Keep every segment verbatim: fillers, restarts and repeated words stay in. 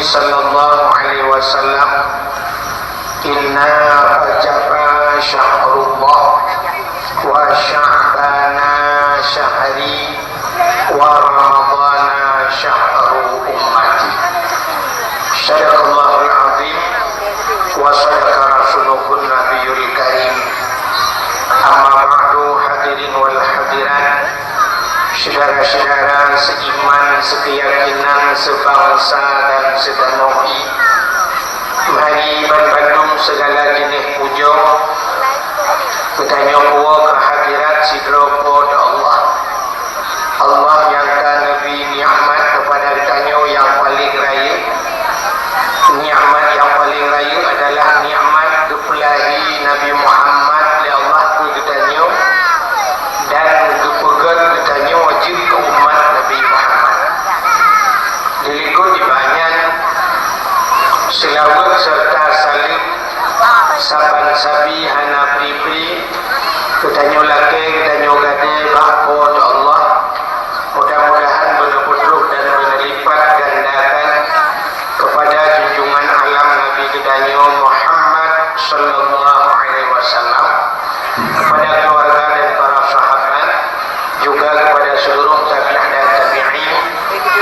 Sallallahu alaihi wasallam, "Inna Rajaba syahrullah, wa Sya'bana syahri, wa Ramadana syahru ummati." Sadaqallahul azim, wa sadaqa rasuluhun nabiyul karim. Amma ba'du, hadirin wal hadirat, syedara-syedara seiman, sekeyakinan, sebangsa dan sedanau. Mari banmandum segala jeuneh pujoe geutanyoe woe keu hadirat sidroe Po teu Allah. Allah nyang ka neubri nikmat keupada geutanyoe nyang paleng rayeuk. Nikmat nyang paleng rayeuk adalah nikmat geupeulahé Nabi Muhammad lé Allah keu geutanyoe dan geupeugét geutanyoe jeuet keu umat Nabi Muhammad. Dilikot nibak nyan, seulaweuet seureuta saleuem saban sabe hana pri-pri geutanyoe lakée, geutanyoe gadée bak Po teu Allah. Mudah-mudahan beuneuh putôh dan beuneuh lipat gandakan keupada junjungan alam Nabi geutanyoe Muhammad sallallahu alaihi wasallam, keupada keuluwarga dan para sahabat, juga keupada seuluruh tabi'in dan tabi'in,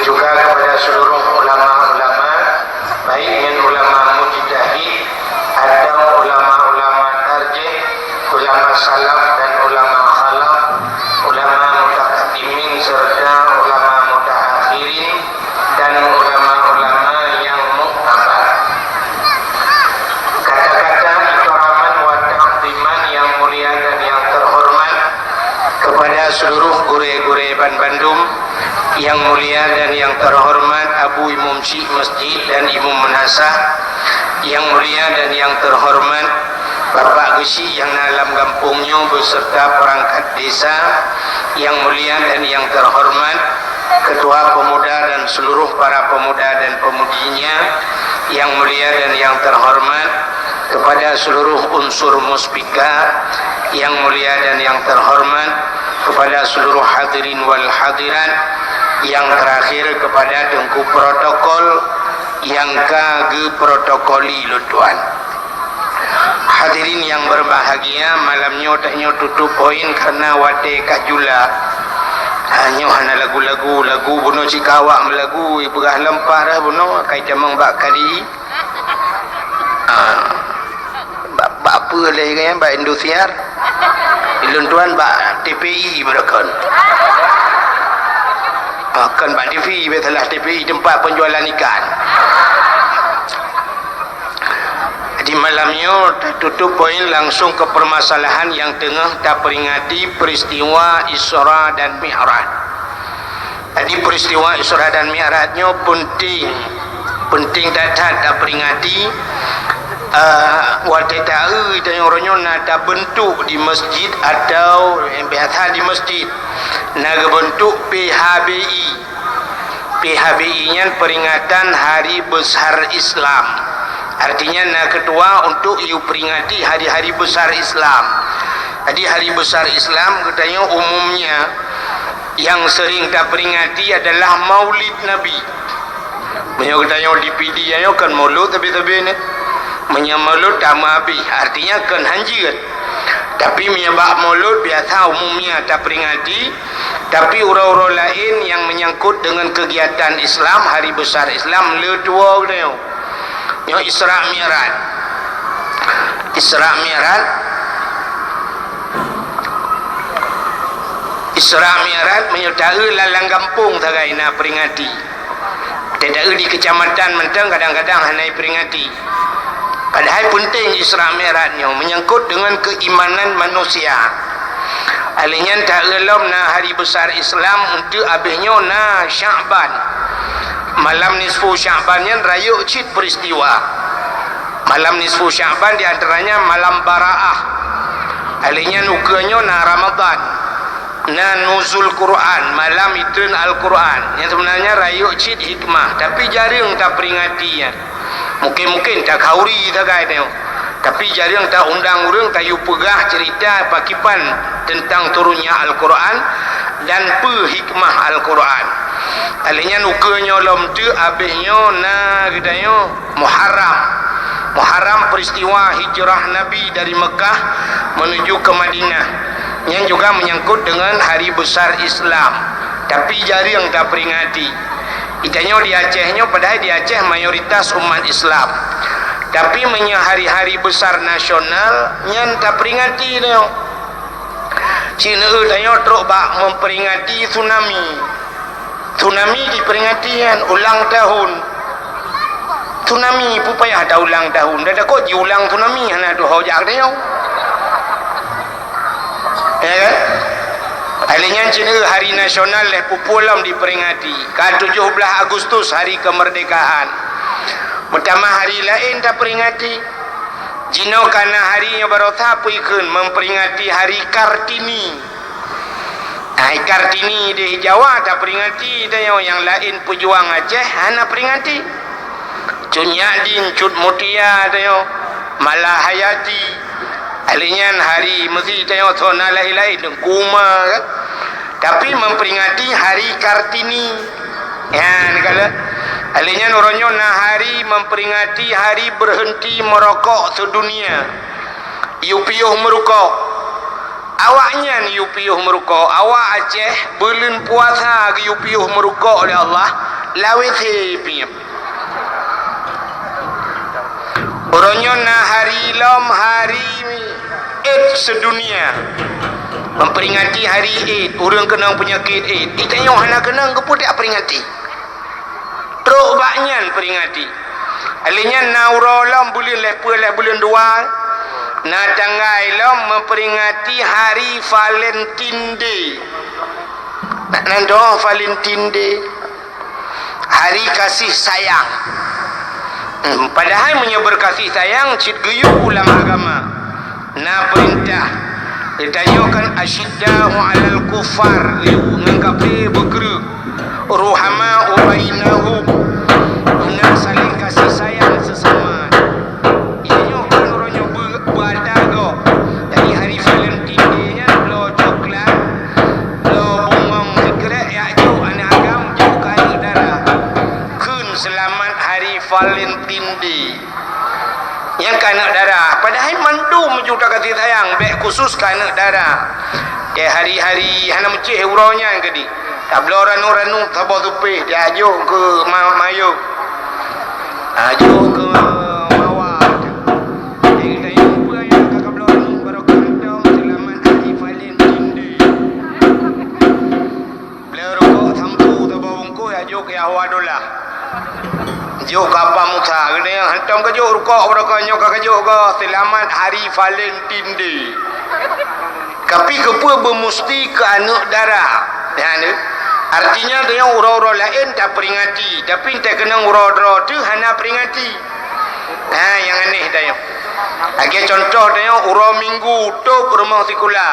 juga keupada seuluruh ulama-ulama, baik nyan ulama mujtahid, atau ulama-ulama tarjih, ulama salaf dan ulama khalaf, ulama mutakaddimin serta ulama mutaakhirin, dan ulama-ulama nyang muktabar. Kata-kata ikraman wa ta'ziman nyang mulia dan nyang terhormat keupada seuluruh gurée-gurée banmandum, nyang mulia dan nyang terhormat Abu Imum Syik Masjid dan Imum Meunasah, nyang mulia dan nyang terhormat Bapak Geuchik nyang na lam gampông nyoe beserta perangkat desa, nyang mulia dan nyang terhormat Ketua Pemuda dan seluruh para pemuda dan pemudinya, nyang mulia dan nyang terhormat kepada seluruh unsur Muspika, nyang mulia dan nyang terhormat kepada seluruh hadirin wal hadirat, nyang terakhir kepada Teungku Protokol nyang ka geuprotokoli lôn tuan. Hadirin nyang berbahagia, malam nyoe tanyoe tutup poin karena watée ka jula. Ha, nyoe hana lagu-lagu, lagu bunoe cit ka awak meulagu, ipeugah lom parah bunoe, kai tamong bak kali. Ha. Bak, bak peue lé kan, bak Indosiar? Lôn tuan bak T P I beureukan. Ha, kan bak T V, biasalah T P I tempat penjualan ikan. Di malam nyoe tatutup poin langsung ke permasalahan nyang teungoh taperingati peristiwa Isra dan Mi'raj. Jadi peristiwa Isra dan Mi'raj nyoe penting, penting that-that taperingati. Eh, watée taeu tanyoe uroe nyoe na tabentuk di masjid atau biasa di masjid na geubentuk P H B I. P H B I nyan peringatan Hari Besar Islam. Artinya na keudua untuk yue peringati hari-hari besar Islam. Jadi hari besar Islam geutanyoe umumnya nyang sering taperingati adalah Maulid Nabi. Meunyoe geutanyoe di Pidie nyoe kan Maulud sabe-sabe nyoe. Meunyoe Maulud tameuabéh, artinya kan hanjeuet. Tapi meunyoe bak Maulud biasa umumnya taperingati, tapi uroe-uroe laén nyang menyangkut dengan kegiatan Islam, hari besar Islam, le tuwoe geutanyoe. Nyoe Isra Mi'raj. Isra Mi'raj. Isra Mi'raj meunyoe taeu lam gampông sagai na peringati. Teudaeu di kecamatan mantong kadang-kadang hana iperingati. Padahai penting Isra Mi'raj nyoe menyangkut dengan keimanan manusia. Alèh nyan taeu lom na hari besar Islam, untuk abéh nyoe na Sya'ban. Malam nisfu Sya'ban nyan rayeuk cit peristiwa. Malam nisfu Sya'ban di antaranya malam Bara'ah. Alèh nyan ukeue nyoe na Ramadan. Na Nuzul Quran, malam itreun Al-Quran. Nyang sebenarnya rayeuk cit hikmah, tapi jareueng taperingati nyan. Mungkin-mungkin takhauri sagai nyoe. Tapi jareueng taundang ureueng tayue peugah cerita pakiban tentang turunnya Al-Quran dan peue hikmah Al-Quran. Alèh nyan ukeue nyoe lom teuk, abéh nyoe na geutanyoe Muharram. Muharram peristiwa hijrah Nabi dari Mekah menuju ke Madinah. Nyan juga menyangkut dengan hari besar Islam. Tapi jarang taperingati. Geutanyoe di Aceh nyoe, padahai di Aceh mayoritas umat Islam. Tapi meunyoe hari-hari besar nasional, nyan taperingati nyoe. Cit neu tanyoe trok bak memperingati tsunami. Tsunami diperingati nyan ulang tahun. Tsunami peue payah taulang tahun. Dah dakot jiulang tsunami hana tuho jak tanyoe. Ya kan? Alèh nyan cit neu hari nasional lhèe peuet lom diperingati. Ka tujoh blah Agustus hari kemerdekaan. Meutamah hari laén taperingati. Jinoe ka na hari nyang barosa peue ikheun memperingati hari Kartini. Hai Kartini di Jawa taperingati, tanyoe nyang laén pejuang Aceh hana peringati. Cut Nyak Dien, Cut Mutia tanyoe, Malahayati. Alèh nyan hari meusi tanyoe thon na laén-laén Teungku Uma kan. Tapi memperingati hari Kartini. Nyan kala. Alèh nyan uroe nyoe na hari memperingati hari berhenti merokok sedunia. Yue piôh meurukok. Awaknyan yue piôh meurukok. Awak Aceh buleuen puasa geuyue piôh meurukok lé Allah, lawét he piep. Uroe nyoe na hari lom hari AIDS sedunia. Memperingati hari AIDS, ureueng keunong peunyakét AIDS. Di tanyoe hana keunong, keupeue taperingati? Trok bak nyan peringati. Alèh nyan na uroe lom buleuen lhèe peuet lhèe buleuen dua, na tanggai lom memperingati hari Valentine Day. Nak nan doh Valentine Day. Hari kasih sayang. Hmm, padahai meunyoe beukasih sayang cit geuyue ulama agama. Na peurintah. Geutanyoe kan asyidda'u 'alal kuffar, geuyue ngon kafé beukreueh. Ruhama'u bainahum. Na saléng kasih sayang seusama. Geutanyoe kan uroe nyoe beu-, beuata gob. Jadi hari Valentine Day nyan bloe coklat, bloe bungong sikrek, jak jok aneuk agam, jok keu aneuk dara. Kheun seulamat hari Valentine Day. Nyang keu aneuk dara, padahai mandum ju takasih sayang, bèk khusus keu aneuk dara. Di hari-hari hana meucéh uroe nyan keudéh. Tabloe ranup-ranup saboh supéh, tajok keu ma-, mayueb. Tajok keu mawar. Jadi, tayue peue nyang ka kabloe ranup baroe kantong, seulamat hari Valentine Day. Bloe rukok sampue saboh bungkôh, jak jok keu Yahwa Dolah. Jok keu Apa Musa. Geutanyoe hantom kajok rukok, beurukok nyoe ka kajok goh, seulamat hari Valentine Day. Tapi keupeue beumusti keu aneuk dara? Nyan, artinya tanyoe uroe-uroe laén taperingati, tapi teukeunong uroe droe teuh hana peringati. Ha, nyang aneh tanyoe. Lagèe contoh tanyoe, uroe Minggu tôb rumoh sikula.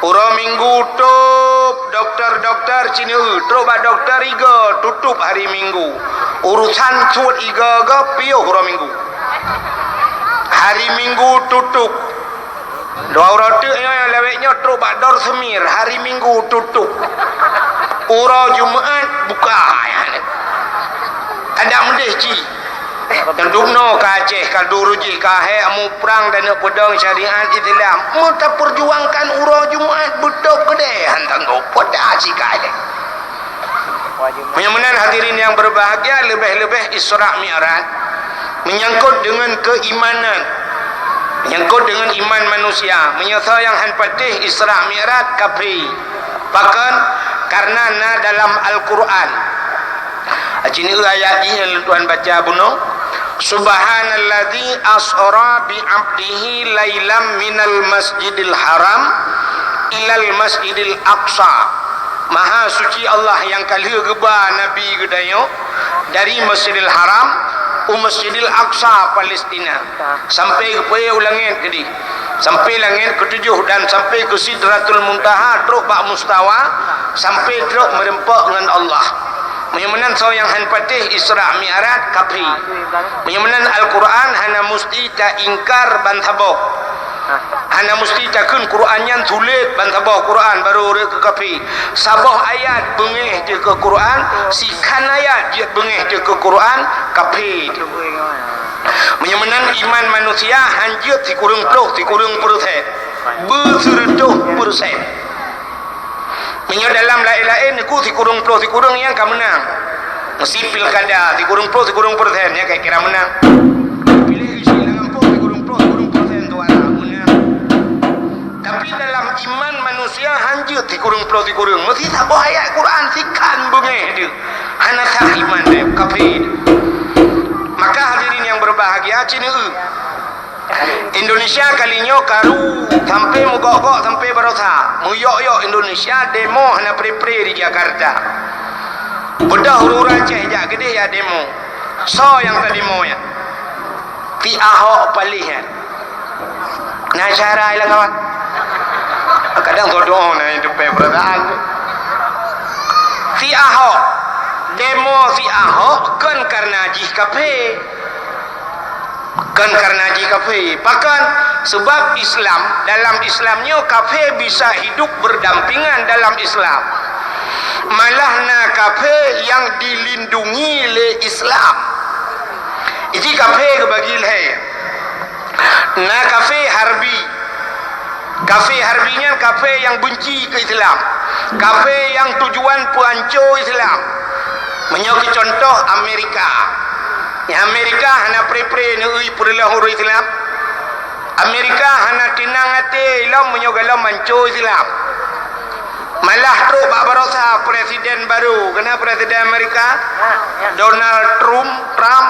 Uroe Minggu tôb dokto-dokto cineue, trok bak dokto igoe tutôb hari Minggu. Urusan suet igoe gob piôh uroe Minggu. Hari Minggu tutôb. Dua uroe teuk nyoe nyang lawét nyoe trok bak Dor Semir, hari Minggu tutôb. Uroe Jumat buka. Adak meudeh cit. Nyang dumnoe ka Aceh, ka duru jih, ka hék muprang dan neuk peudong syariat Islam. Meutapeujuangkan uroe Jumat beutôb keudéh han tanggong. Peue dah sikai lé. Meunyoe meunan hadirin yang berbahagia, leubeh-leubeh Isra Mi'raj menyangkut dengan keimanan, menyangkut dengan iman manusia. Meunyoe soe nyang han patéh Isra Mi'raj, kafé. Pakon? Karena na dalam Al-Quran. Aci ni ayat jih nyang lôn tuan baca bunoe. Subhanalladzi asra bi 'abdihi lailam minal masjidil haram ilal masjidil aqsa. Maha suci Allah nyang ka lheueh geuba Nabi geutanyoe dari Masjidil Haram u Masjidil Aqsa, Palestina, sampai geupeuék u langét keudéh, sampai langét keutujoh dan sampai keu Sidratul Muntaha, trok bak mustawa, sampai trok meureumpok ngon Allah. Meunyoe meunan soe nyang han patéh Isra Mi'raj, kafé. Meunyoe meunan Al-Quran hana musti taingkar ban saboh. Hana musti takheun Quran nyan sulet ban saboh Quran baru rhot keu kafé. Saboh ayat beungéh jeuet keu Quran, sikhan ayat jeuet beungéh jeuet keu Quran, kafé. Meunyoe meunan iman manusia hanjeuet sikureueng ploh sikureueng peureusén, beuseureutoh peureusén. Meunyoe dalam laén-laén, neuk sikureueng ploh sikureueng nyang ka meunang. Meusi pilkada, sikureueng ploh sikureueng peureusén nyang kira-kira meunang. Piléh isi lam gampông, sikureueng ploh sikureueng peureusén suara meunang. Tapi dalam iman manusia hanjeuet sikureueng ploh sikureueng. Meusi saboh ayat Quran sikhan beungéh teuh. Hana sah iman teuh, kafé teuh. Maka hadirin yang berbahagia, ci neueu. Indonesia kali nyoe karu sampai meugok-gok sampai barosa. Meuyok-yok Indonesia demo hana pre-pre di Jakarta. Beudôh ureueng-ureueng Aceh jak keudeh ya demo. Soe nyang tademo nyan? Si Ahok paléh nyan. Na syara ilang kawan. Kadang soe doa na itu pe perasaan. Si Ahok. Demo si Ahok kon karena jih kafé. Kon karena jih kafé. Pakon? Sebab Islam, dalam Islam nyoe kafé bisa hidup berdampingan dalam Islam. Malah na kafé yang dilindungi lé Islam. Iji kafé geubagi lhée. Na kafé harbi. Kafé harbi nyan kafé nyang benci keu Islam. Kafé nyang tujuan peuhanco Islam. Meunyoe keu contoh Amerika. Nyang Amerika hana pre-pre neueu peureulôh ureueng Islam. Amerika hana teunang até lom meunyoe golom hanco Islam. Malah trok bak barosa presiden baru, keunan presiden Amerika, Donald Trump, Trump,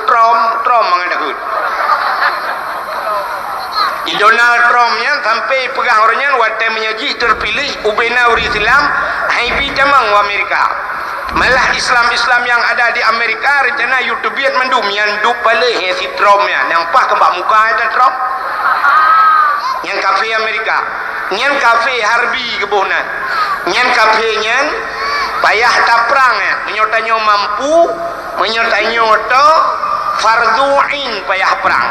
Trump, Trump mangat dahut. Di Donald Trump nyan sampai peugah ureueng nyan watée meunyoe jih terpilih ubena ureueng Islam, hai bi tamong u Amerika. Malah Islam-Islam nyang ada di Amerika rencana yue teubiet mandum nyan duek paléh si Trump nyan, nyang paih keu bak muka ita Trump. Nyan kafé Amerika. Nyan kafé harbi geuboh nan. Nyan kafé nyan payah taprang nyan. Meunyoe tanyoe mampu, meunyoe tanyoe to, fardu ain payah prang.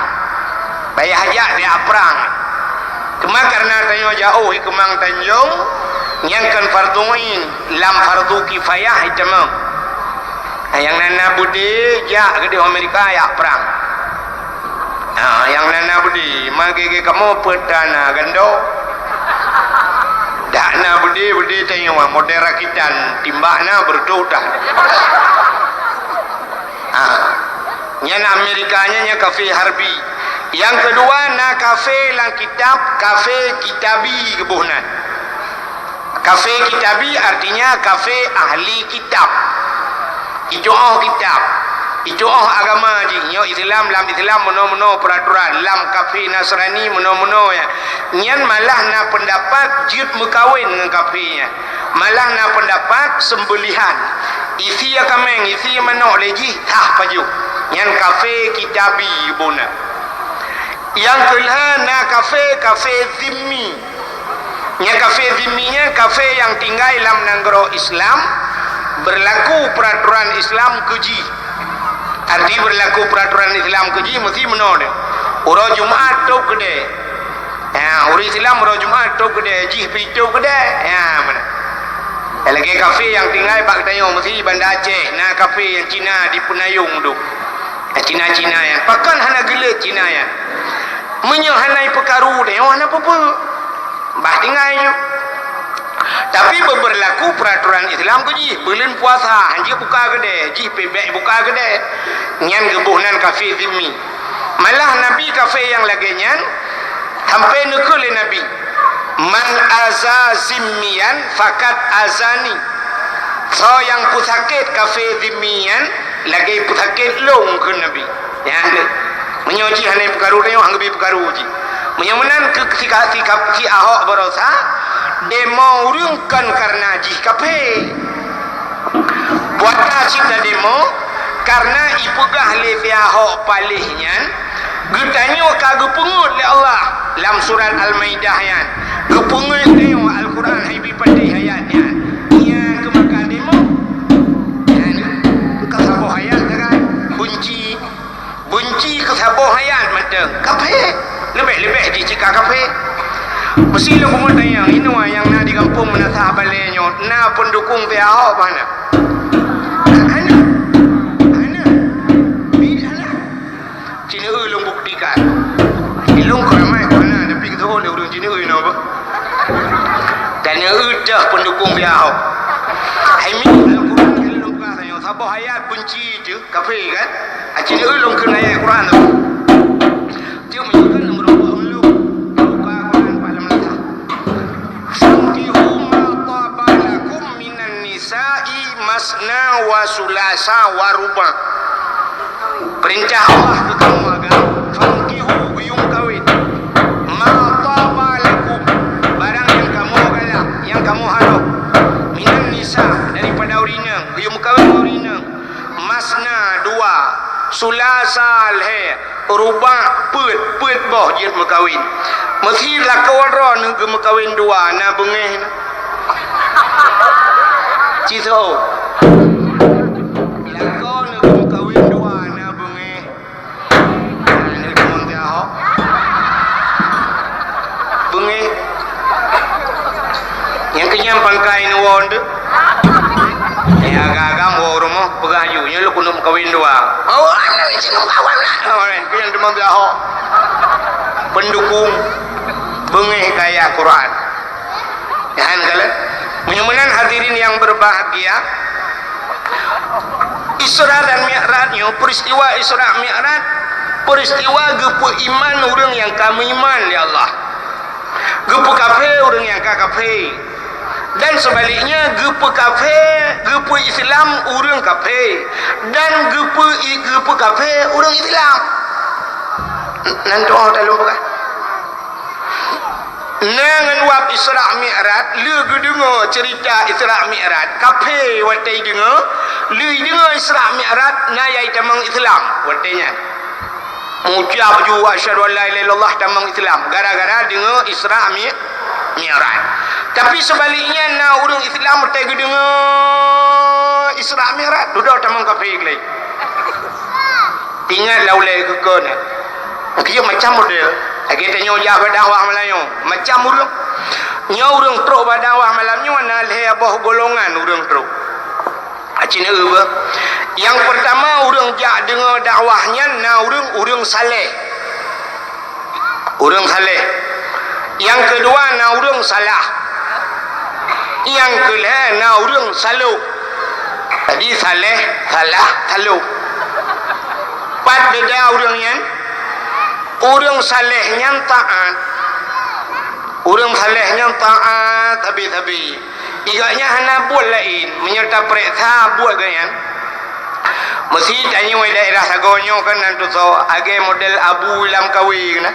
Payah jak siat prang. Teuma kareuna tanyoe jaoh i Keumang Tanjong, nyan kon fardu ain, lam fardu kifayah itamong. Nyang na na beudé jak keudeh Amerika jak prang. Ha, nyang na na beudé, ma gé-gé kamoe peuet na gando. Dak na beudé-beudé tanyoe model rakitan, timbak na beureutoh that. Ha. Nyan Amerika nyan, nyan kafé harbi. Nyang keudua na kafé lam kitab, kafé kitabi geuboh nan. Kafé kitabi artinya kafé ahli kitab. Icuoh kitab, icuoh agama jih. Nyoe Islam, lam Islam meunoe-meunoe peuraturan, lam kafé Nasrani meunoe-meunoe nyan. Nyan malah na peundapat jeuet meukawen ngon kafé nyan. Malah na peundapat seumbeulihan. Isi kaméng, isi manok lé jih sah pajoh. Nyan kafé kitabi geuboh nan. Nyang keulhèe na kafé, kafé zimmi. Nyang kafé zimmi nyan kafé nyang tinggai lam nanggroe Islam, beurlaku peuraturan Islam keu jih. Arti beurlaku peuraturan Islam keu jih meusti meunoe deh. Uroe Jumat tôb keudè. Ya, ureueng Islam uroe Jumat tôb keudè, jih pih tôb keudè. Ya, meunan. Lagèe kafé nyang tinggai bak geutanyoe meusti Banda Aceh, na kafé nyang Cina di Peunayong dum. Cina-Cina nyan. Pakon hana geulet Cina nyan? Meunyoe hana ipeukaru tanyoe hana peue-peue. Bah tinggai nyoe. Tapi beubeurlaku peuraturan Islam keu jih, buleuen puasa, hanjeuet buka keudè, jih pih bèk buka keudè. Nyan geuboh nan kafé zimmi. Malah Nabi kafé nyang lagèe nyan, sampoe neukheun lé Nabi, "Man aza zimmiyan faqad azani." Soe nyang peusakét kafé zimmi nyan, lagèe peusakét lôn, kheun Nabi. Nyan deuh. Meunyoe jih hana peukaru tanyoe, han geubri peukaru jih. Meunyoe meunan keu si ka-, si ka-, si Ahok baroesa, demo ureueng kon kareuna jih kafé. Buet na cit tademo, kareuna ipeugah lé si Ahok paléh nyan, geutanyoe ka geupeungeut lé Allah lam surat Al-Maidah nyan. Geupeungeut tanyoe Al-Quran hai bi patéh ayat nyan. Nyan keuh maka demo. Nyan keuh saboh ayat kan. Beunci. Beunci keu saboh ayat mantong. Kafé. Leubeh Leubeh jih cit ka kafé. Meusi lôn kumeutanyong, inoe nyang na di gampông Meunasah Balè nyoe, na peundukung Ahok bah na? Hana. Hana. Hana. Cina eu lôn buktikan. Ilôn keu ramai keu hana, tapi keu lôn ureueng Cina eu inoe beuh. Dan eu teuh peundukung Ahok. Hai mi, Al-Quran lôn peugah tanyoe, saboh ayat kunci teuh. Kafé kan? Aci neu lôn kheun ayat Quran tu. Tiep meunyoe kan nomor dua puluh, buka Quran pada Meunasah. "Fankihu ma taba lakum minan nisa'i masna wa sulasa wa ruba." Peurintah Allah keu kamoe agam, "Fankihu," geuyue meukawen, "ma taba lakum," barang nyang kamoe galak, nyang kamoe harôh, "minan nisa," daripada ureueng inong, geuyue meukawen ngon ureueng inong. Masna dua, sulasa lhèe, ruba' peuet, peuet boh jeuet meukawen. Meusi lakoe droeneuh geumeukawen dua, na beungéh na. Ci soe? Lakoe neuh geumeukawen dua, na beungéh. Beungéh. Nyang keunyan pangkai neuwoe deuh. Ya, agam-agam woe rumoh peugah ju, nyoe lôn keuneuk meukawen dua. Oh, aneuk cit meukawen lah. Oh, eh, nyang teuma biaho. Pendukung beungéh keu ayat Quran. Nyan kalon. Meunyoe meunan hadirin yang berbahagia, Isra dan Mi'raj nyoe, peristiwa Isra Mi'raj, peristiwa geupeuiman ureueng nyang ka meuiman lé Allah. Geupeukafé ureueng nyang ka kafé. Dan sebaliknya, geupeukafé, geupeu-Islam ureueng kafé. Dan geupeu-, geupeukafé ureueng Islam. Nan tu'oh talôn peugah. Na ngon wab Isra Mi'raj, lheueh geudeungoe ceurita Isra Mi'raj, kafé watèe jideungoe, lheueh jideungoe Isra Mi'raj, na nyang jitamong Islam watèe nyan. Meuucap ju, "Asyhadu an la ilaha illallah," tamong Islam, gara-gara deungoe Isra Mi-, Mi'raj. Tapi sebaliknya, na ureueng Islam watèe geudeungoe Isra Mi'raj, dudoe tamong kafé gleh. Ingat lah ulèe keu kön. Keu macam model. Lagèe tanyoe jak bak dakwah malam nyoe. Macam ureueng. Nyoe ureueng trok bak dakwah malam nyoe na lhèe boh golongan ureueng trok. Aci neu beuh. Nyang peurtama ureueng jak deungoe dakwah nyan na ureueng, ureueng saleh. Ureueng saleh. Nyang keudua na ureueng salah. Nyang keulhèe na ureueng salôh. Jadi saleh, salah, salôh. Pat beda ureueng nyan? Ureueng saleh nyan taat. Ureueng saleh nyan taat sabe-sabe. Gobnyan hana buet laén, meunyoe tapeuriksa buet gobnyan. Meusi tanyoe daerah sagoe nyoe kan nan tusoe, lagèe model Abu Lamkawe keunan.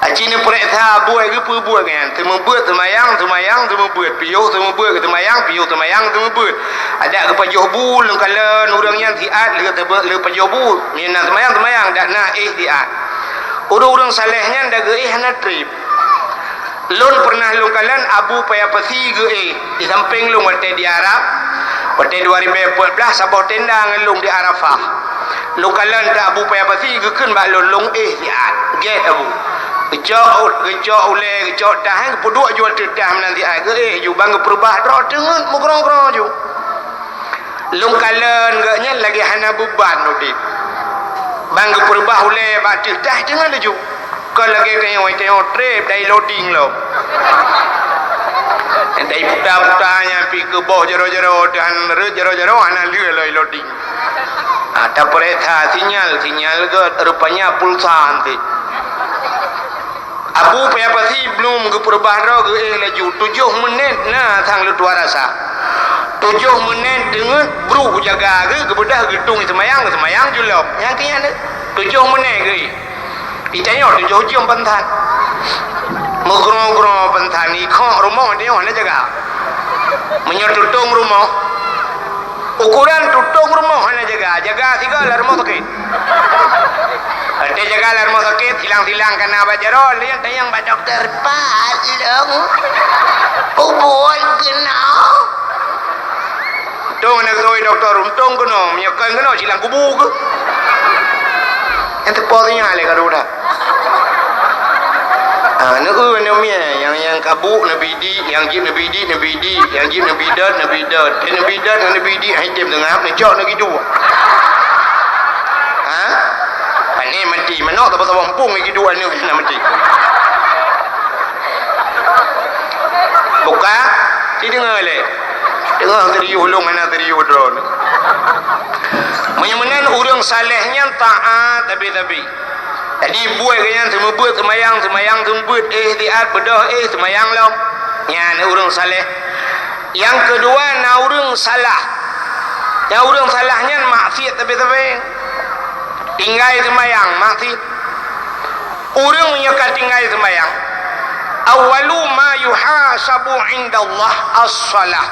Aci neupeuriksa buet geupeue buet gobnyan, seumeubeuet seumayang, seumayang seumeubeuet, piôh seumeubeuet, seumayang, piôh seumayang seumeubeuet. Adak geupajoh bu lôn kalon ureueng nyan siat lheueh teubeuet lheueh pajoh bu. Meunyoe na seumayang, seumayang, dak na éh siat. Ureueng-ureueng saleh nyan dak geuéh hana trép. Lôn pernah lôn kalon Abu Paya Pasi geuéh di sampéng lôn watèe di Arab, watèe dua ribèe peuet blah saboh tenda ngon lôn di Arafah. Lôn kalon that Abu Paya Pasi geukheun bak lôn, lôn éh siat, gét Abu. Geucok, geucok ulèe, geucok tah, geupeudok ju ateueh tah meunan siat, geuéh ju, ban geupeurubah droe teungeut meugrong-grong ju. Lôn kalon gobnyan lagèe hana beuban udép. Ban geupeurubah ulèe bak ateueh tah teungeut laju. Kon lagèe tanyoe, tanyoe trép dari loading lom. Dari puta-puta nyan pih keu boh jaroe-jaroe, dan rot jaroe-jaroe hana lheueh lom loading. Ha, tapeuriksa sinyal, sinyal gèt rupanya pulsa cit. Abu Paya Pasi blum geupeurubah droe geuéh laju, tujoh meunét na sang leutuah rasa. Tujoh meunét teungeut bruek jaga geuh, geubeudôh geutung seumayang, seumayang ju lom. Nyang keu nyan, tujoh meunét geuéh. Di tanyoe tujoh jeuem ban that. Meugrong-grong ban that, ikhok rumoh tanyoe hana jaga. Meunyoe tutong rumoh, ukuran tutong rumoh hana jaga, jaga sigoe lam rumoh sakét. Watèe jaga lam rumoh sakét, silang-silang kana bak jaroe, lheueh tanyong bak dokto, "Pat lôn ubon keunoe?" Untông hana geutôi dokto, untông keunoe, meunyoe kon keunoe silang kubu keuh. Nyang teupo sinyal lé ka duda. Ah, neueu aneuk miet, nyang, nyang kabuk neubi di, nyang jeuet neubi di, neubi di, nyang jeuet neubi dot, neubi dot. Neubi dot ngon neubi di, hai tem teungab, neucok neugi duek. Ha? Pane mati, manok saboh-saboh muphom neugi duek aneuk hana mati. Buka, ci deungoe lé. Deungoe serius ulôn hana serius droeneuh. Meunyoe meunan ureuëng saleh nyan taát tabi-tabi. Jadi buet geuh nyan seumeubeuet seumayang, seumayang seumeubeuet, eh, siat beudôh, eh, seumayang lom. Nyan ureuëng saleh. Nyang keudua na ureuëng salah. Nyang ureuëng salah nyan maksiet sabe-sabe. Tinggai seumayang maksiet. Ureuëng meunyoe ka tinggai seumayang, awwalu ma yuhasabu indallah as-shalah.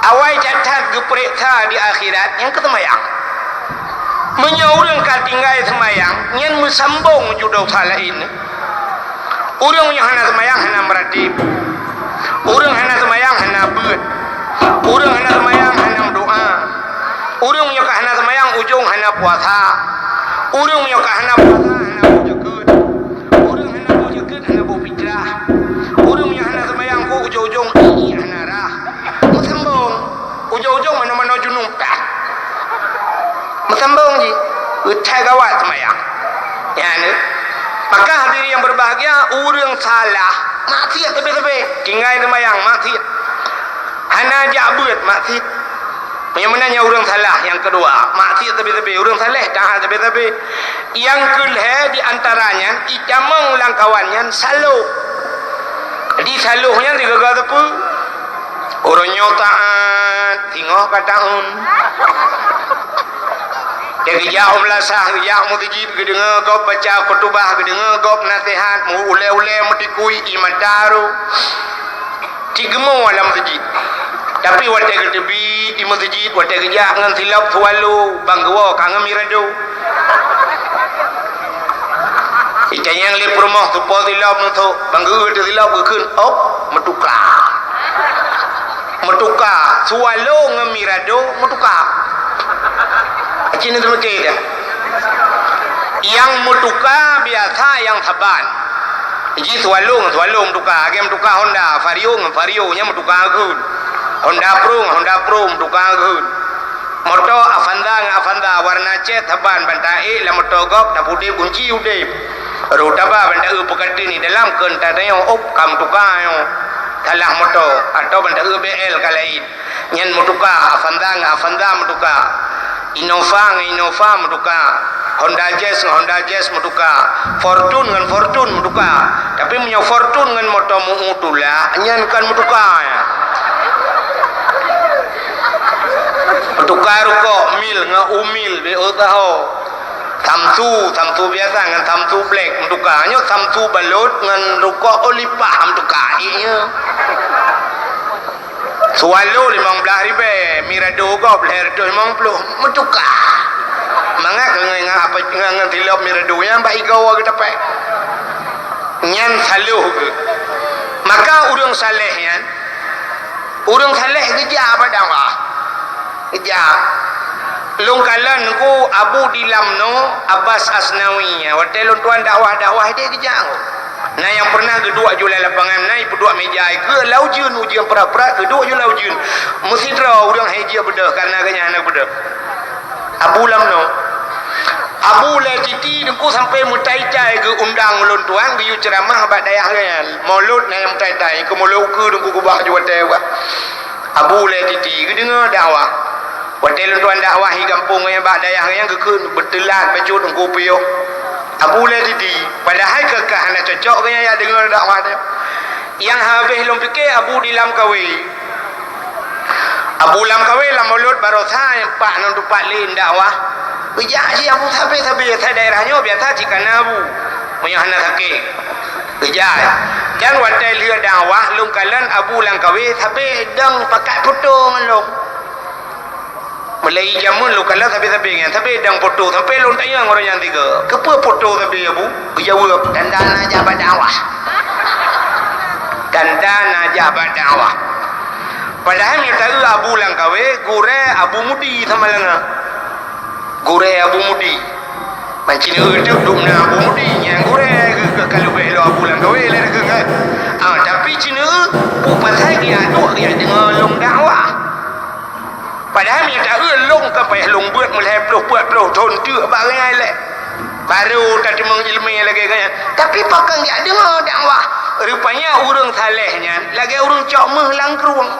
Awai that-that geupareksa di akhirat nyang keu seumayang. Meunyoe ureuëng ka tinggai seumayang, nyan meusambong ju dosa laén. Ureuëng meunyoe hana seumayang hana meuratéb. Ureuëng hana seumayang hana beuet. Ureuëng hana seumayang hana meudoá. Ureuëng meunyoe ka hana seumayang ujong hana puasa. Ureuëng meunyoe ka hana puasa hana boh jeukeut. Ureuëng hana boh jeukeut hana boh pitrah. Ureuëng meunyoe hana seumayang keu ujong-ujong ié hana rhah. Meusambong. Ujong-ujong manoe-manoe junub that. Meusambong jih. Eutai gawat seumayang. Nyan, eh. Maka hadirin yang berbahagia, ureuëng salah maksiet sabe-sabe. Tinggai seumayang maksiet. Hana jak beuet maksiet. Meunyoe meunan nyan ureuëng salah nyang keudua, maksiet sabe-sabe, ureuëng saleh taát sabe-sabe. Nyang keulhée di antara nyan, itamong lam kawan nyan saloh. Jadi saloh nyan sigaga teupeu. Uroe nyoe taát, singoh ka taun. Dia geujak u meulasah, geujak u meuseujid, geudeungoe gob baca khutubah, geudeungoe gob naseuhat, meu-ulée-ulée meutikui ié mata roh. Cit geumoe lam meuseujid. Tapi watée geuteubiet di meuseujid, watée geujak ngon silop swallow, bang geuwoe ka ngon mirado. Itanyong lé peurumoh tupo silop neusok, bang geueu teusilop geukheun, op, meutuka. Meutuka, swallow ngon mirado meutuka. Aci neuteumiké dah. Nyang meutuka biasa nyang saban. Ji swallow ngon swallow meutuka, lagée meutuka Honda, Vario ngon Vario nyan meutuka geukheun. Honda Pro ngon Honda Pro meutuka geukheun. Moto Avanza ngon Avanza warna cét saban ban taék lam moto gob tapudeb gunci udeb. Roh taba ban taeu peukateuen di dalam keu tatanyong ôb ka meutuka nyoe. Salah moto atau ban taeu B L ka laén. Nyan meutuka, Avanza ngon Avanza meutuka. Innova ngon Innova meutuka. Honda Jazz ngon Honda Jazz meutuka. Fortuner ngon Fortuner meutuka. Tapi meunyoe Fortuner ngon moto meu-u tulak, nyan kon meutuka nyan. Meutuka rukok Mil ngon Umil, B O taho. Samsu, Samsu biasa ngon Samsu Black meutuka. Nyoe Samsu balot ngon rukok Olipah meutuka. Iya. Swallow limong blaih ribée, mirado gob lhée reutôh limong ploh, meutuka. Mangat keu ngon, ngon apa, ngon, ngon silop mirado nyan bak igoe geutapée. Nyan saloh geuh. Maka ureuëng saleh nyan, ureuëng saleh geujak bak dakwah. Geujak. Lôn kalon Teungku Abu di Lamno, Abbas Asnawi, watée lôn tuan dakwah-dakwah ideh geujak. Na nyang peureunah geuduek ju lam lapangan na, ipeuduek meja ikeue lam ujeuen, ujeuen prat-prat, geuduek ju lam ujeuen. Meusidroe ureuëng hai jeuet beudôh, kareuna geuhnyan hana beudôh. Abu Lamno. Abu Lé Titi Teungku sampai meutai-tai geuundang ulôn tuan geuyue ceuramah bak dayah geuhnyan. Mulod na nyang meutai-tai, keu mulod ukeue Teungku keubah ju watée bah. Abu Lé Titi geudeungoe dakwah. Watée lôn tuan dakwah di gampông nyan bak dayah nyan geukheun beuteulat bacut Teungku piôh. Abu Lé Titi, padahai keu ka hana cocok geuhnyan jak deungoe dakwah nyan. Nyang habéh lôn pike Abu di Lamkawe. Abu Lamkawe lam mulod barosa nyang pat ngon tupat lé dakwah. Geujak cit Abu sabe-sabe, asai daerah nyoe biasa cit kana Abu. Meunyoe hana sakét. Geujak. Dan watée lheueh dakwah lôn kalon Abu Lamkawe sabe dong pakat foto ngon lôn. Mulai jameun lôn kalon sabe-sabe nyan, sabe dong foto sampai lôn tanyong ureuëng nyan tiga. Keupeue foto sabe Abu? Geujaweueb, tanda na jak bak dakwah. Tanda na jak bak dakwah. Padahai meunyoe taeu Abu Lamkawe, gurée Abu Mudi Samalanga. Gurée Abu Mudi. Mancing eu teuk dum na Abu Mudi nyang gurée geuh. Ka leubeh lom buleuen kawé lé deukeue kan. Ah, tapi cina peue pasai geujak duek geujak deungoe lôn dakwah. Padahai meunyoe taeu lôn ka payah lôn beuet meulhèe ploh peuet ploh thon teuk bak geuhnyan lé. Baru tateumeung ileumèe lagèe geuhnyan. Tapi pakon geujak deungoe dakwah. Rupanya ureueng saleh nyan lagèe ureueng cok méuh lam krueng.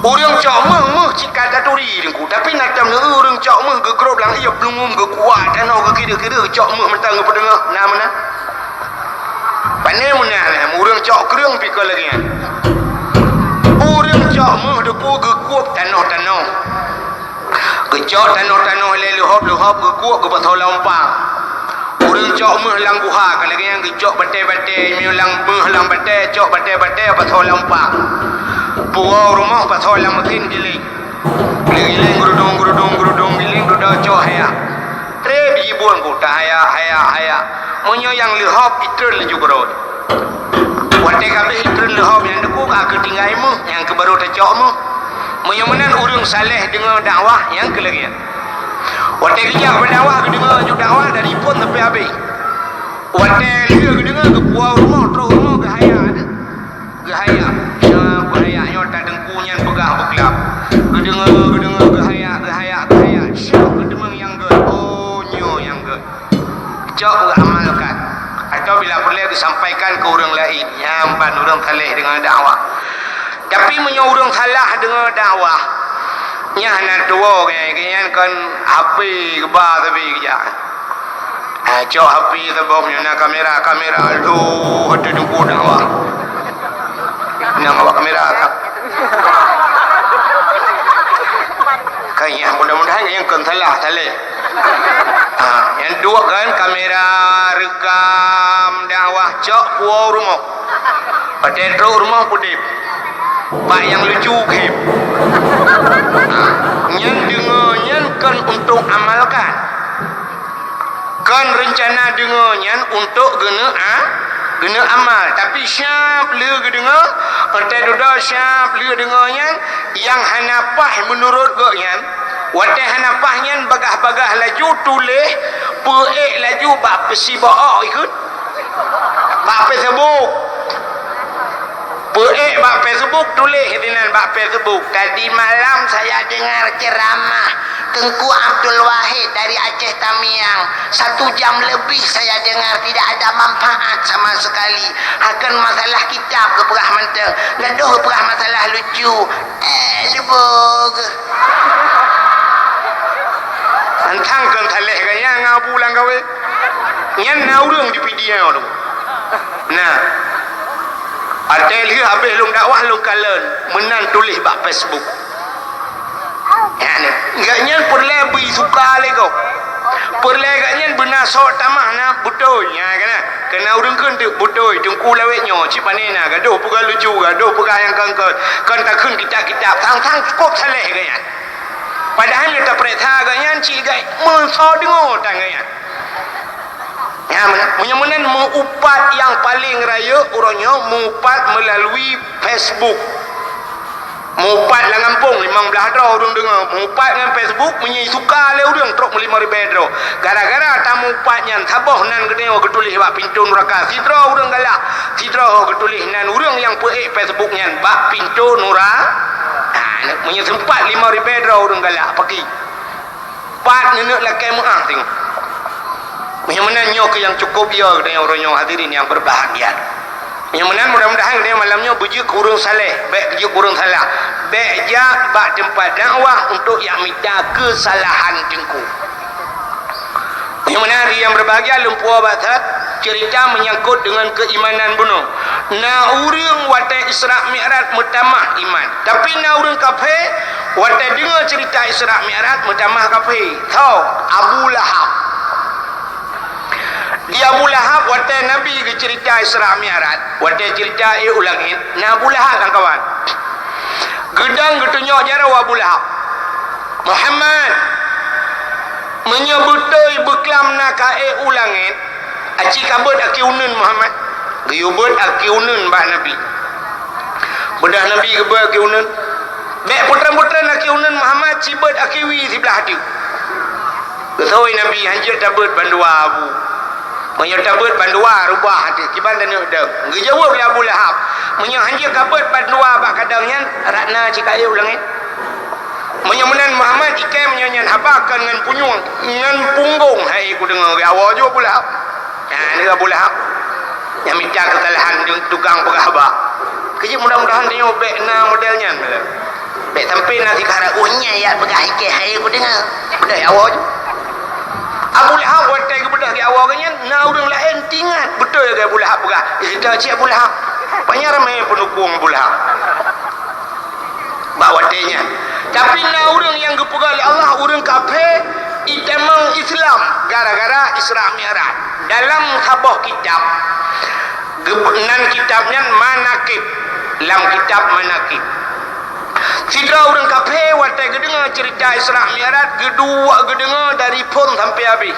Ureueng cok méuh, méuh cit ka taturi Teungku, tapi na tam ureueng cok méuh geugrôb lam ié, beulungum geukuat tanoh, geukideu-kideu, cok méuh mantong geupeuteungoh, na meunan. Pane meunan, ureueng cok kreueng pih kon lagèe nyan. Ureueng cok méuh Teungku geukueb tanoh-tanoh. Geucok tanoh-tanoh lé leuhop-leuhop geukuek geupasoe lam umpang. Ureueng cok méuh lam guha, ka lagèe nyan geucok batèe-batèe, meunyoe lam méuh lam batèe, cok batèe-batèe pasoe lam umpang. Puwoe rumoh pasoe lam meusin giléng. Giléng gurudong, gurudong, gurudong, giléng dudoe cok hayak. Trép jibueng ku, tahayak, hayak, hayak. Meunyoe nyang leuhop, itreun laju keurôi. Watèe ka abéh itreun leuhop nyan Teungku, ka keutinggai méuh, nyang keuh barô tacok méuh. Meunyoe meunan ureueng saleh deungoe dakwah, nyang keuh lagèe nyan. Watèe geujak bak dakwah, geudeungoe laju dakwah dari phôn sampai abéh. Watèe lheueh geudeungoe, geupuwoe rumoh, trôk rumoh, geuhayak. Geuhayak. Syah, geuhayak nyoe, ta Teungku nyan peugah beuklab. Geudeungoe, geudeungoe, geuhayak, geuhayak, geuhayak. Syah, geuteumeung nyang gèt. Oh, nyoe nyang gèt. Cok geuamalkan, atawa bila peureulèe geusampaikan keu ureueng laén, nyan ban ureueng saleh deungoe dakwah. Tapi meunyoe ureueng salah deungoe dakwah, nyan hana tuwoe, geuhnyan kon H P geuba sabe geujak. Ah, cok H P saboh, meunyoe na kamera, kamera, lheueh ateueh Teungku dakwah. Nyang awak kamera ka. Ka nyan, mudah-mudahan nyan kon salah, saleh. Ha, nyang duek kan kamera rekam dakwah cok puwoe rumoh. Watèe trôk rumoh pudeb. Bak nyang lucu khém. Ha, nyan deungoe nyan kon untuk amalkan. Kon reuncana deungoe nyan untuk geuneuk a-, geuneuk amal, tapi siap lheueh geudeungoe, watèe dudoe siap lheueh deungoe nyan, nyang hana paih meunurot gobnyan, watèe hana paih nyan bagah-bagah laju tuléh, peuék laju bak peusiba ôk ikheun, bak Facebook. Peuék bak Facebook, tuléh sinan bak Facebook, "Tadi malam saya dengar ceramah Teungku Abdul Wahid dari Aceh Tamiang. Satu jam lebih saya dengar, tidak ada manfaat sama sekali. Hakon masalah kitab geupeugah mantong, gadôh geupeugah masalah lucu." Eh, lubôh geuh. Mantong kon saleh gaya ngabu lam kawé. Nyan na ureueng di video tu. Nah. Watèe lheueh habéh lôn dakwah lôn kalon, meunan tuléh bak Facebook. Nyan, gobnyan peureulèe bri suka lé gob. Peureulèe gobnyan beuna sok tamah na beutôi. Nya kana, kana ureueng kheun teuk beutôi, Teungku lawét nyoe, cit pané na, gadôh peugah lucu, gadôh peugah nyang kon-kon, kon takheun kitab-kitab, sang-sang cukôp saleh gobnyan. Padahai meunyoe tapareksa gobnyan, cit gobnyan meusoe deungoe tan gobnyan. Nyan meunan, meunyoe meunan meu-upat nyang paleng rayeuk uroe nyoe meu-upat meulalui Facebook. Meu-upat lam gampông limong blaih droe ureueng deungoe, meu-upat ngon Facebook meunyoe suka lé ureueng trok meulimong ribèe droe. Gara-gara tameu-upat nyan saboh nan geutanyoe geutuléh bak pintoe nuraka, sidroe ureueng galak, sidroe geutuléh nan ureueng nyang peuék Facebook nyan bak pintoe nura-, ha, meunyoe seumpat limong ribèe droe ureueng galak, paki. Pat neuneuk lakèe meu'ah teungoh. Meunyoe meunan nyoe keuh nyang cukôp yo geutanyoe uroe nyoe hadirin nyang beubahgia. Meunyoe meunan mudah-mudahan geutanyoe malam nyoe beujeuet keu ureueng saleh, bèk beujeuet keu ureueng salah. Bèk jak bak teumpat dakwah untuk jak mita keusalahan teungku. Meunyoe meunan hadirin nyang beubahgia lôn puwoe bak that ceurita meunyangkot deungon keuimanan bunoe. Na ureueng watèe Isra Mi'raj meutamah iman. Tapi na ureueng kafé, watèe deungoe ceurita Isra Mi'raj meutamah kafé. Tho, Abu Lahab. Di Abu Lahab watèe Nabi geuceurita Isra Mi'raj, watèe ceurita ék u langèt, na Abu Lahab lam kawan. Geudong geutunyok jaroe Abu Lahab. Muhammad, meunyoe beutôi beuklam na ka ék u langèt, aci ka beuet aki uneuen Muhammad. Geuyue beuet aki uneuen bak Nabi. Beudôh Nabi geubeuet aki uneuen. Bèk putreun-putreun aki uneuen Muhammad, ci beuet aki wie siblaih ateueh. Geusôi Nabi, hanjeuet tabeuet bandua Abu. Meunyoe tabeuet bandua rubah até, kiban taneuk deuh. Geujaweueb lé Abu Lahab, "Meunyoe hanjeuet kabeuet bandua bak kadang nyan, ratna cit kayée u langét." Meunyoe meunan Muhammad, ikai meunyoe nyan haba kon ngon punyueng, ngon punggong hai kudeungoe, geuawoe ju Abu Lahab. Nyan Abu Lahab nyang mita keusalahan tukang peugah haba. Keujeuet mudah-mudahan tanyoe bék na model nyan. Bék sampai na sikara, "Oh, nyan ya peugah ikai hai kudeungoe." Dah awoe ju. Abu Lahab watée geubeudôh di awoe geuhnyan, na ureuëng laén teuingat beutôi lagée Abu Lahab peugah. Cerita cit Abu Lahab. Panyar ramé peunukung Abu Lahab bak watée nyan. Tapi na ureuëng nyang geupeugah lé Allah, ureuëng kafé itamong Islam gara-gara Isra Mi'raj. Dalam saboh kitab, geu-, nan kitab nyan Manaqib, lam kitab Manaqib. Sidroe ureuëng kafé watée geudeungoe ceurita Isra Mi'raj, geuduek geudeungoe dari phon sampoe habéh.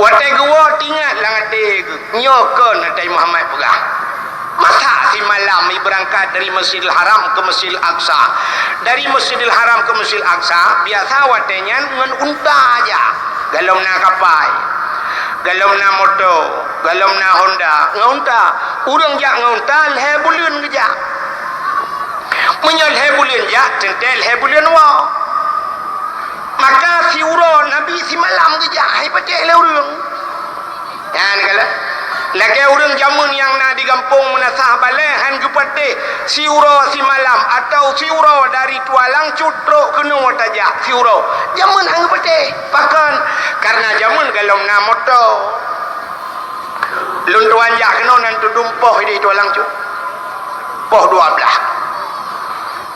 Watée geuwoe teuingat lam até geuh, nyoe kon Nabi Muhammad peugah. Masa simalam ibeurangkat dari Masjidil Haram keu Masjidil Aqsa. Dari Masjidil Haram keu Masjidil Aqsa, biasa watée nyan ngon unta jak. Golom na kapai, golom na moto, golom na Honda, ngon unta. Ureuëng jak ngon unta lhée buleuen geujak. Meunyoe lhée buleuen jak, teuntée lhée buleuen woe. Maka siuroe Nabi simalam geujak, hai patéh lé ureuëng. Nyan kalon. Lagée ureuëng jameun nyang na di gampông meunasah balée han geupatéh siuroe simalam atawa siuroe dari Tualang Cut trok keunoe tajak siuroe. Jameun han geupatéh. Pakon? Karena jameun golom na moto. Lôn tuan jak keunoe nan tudum poh ideh Tualang Cut. Poh dua blaih.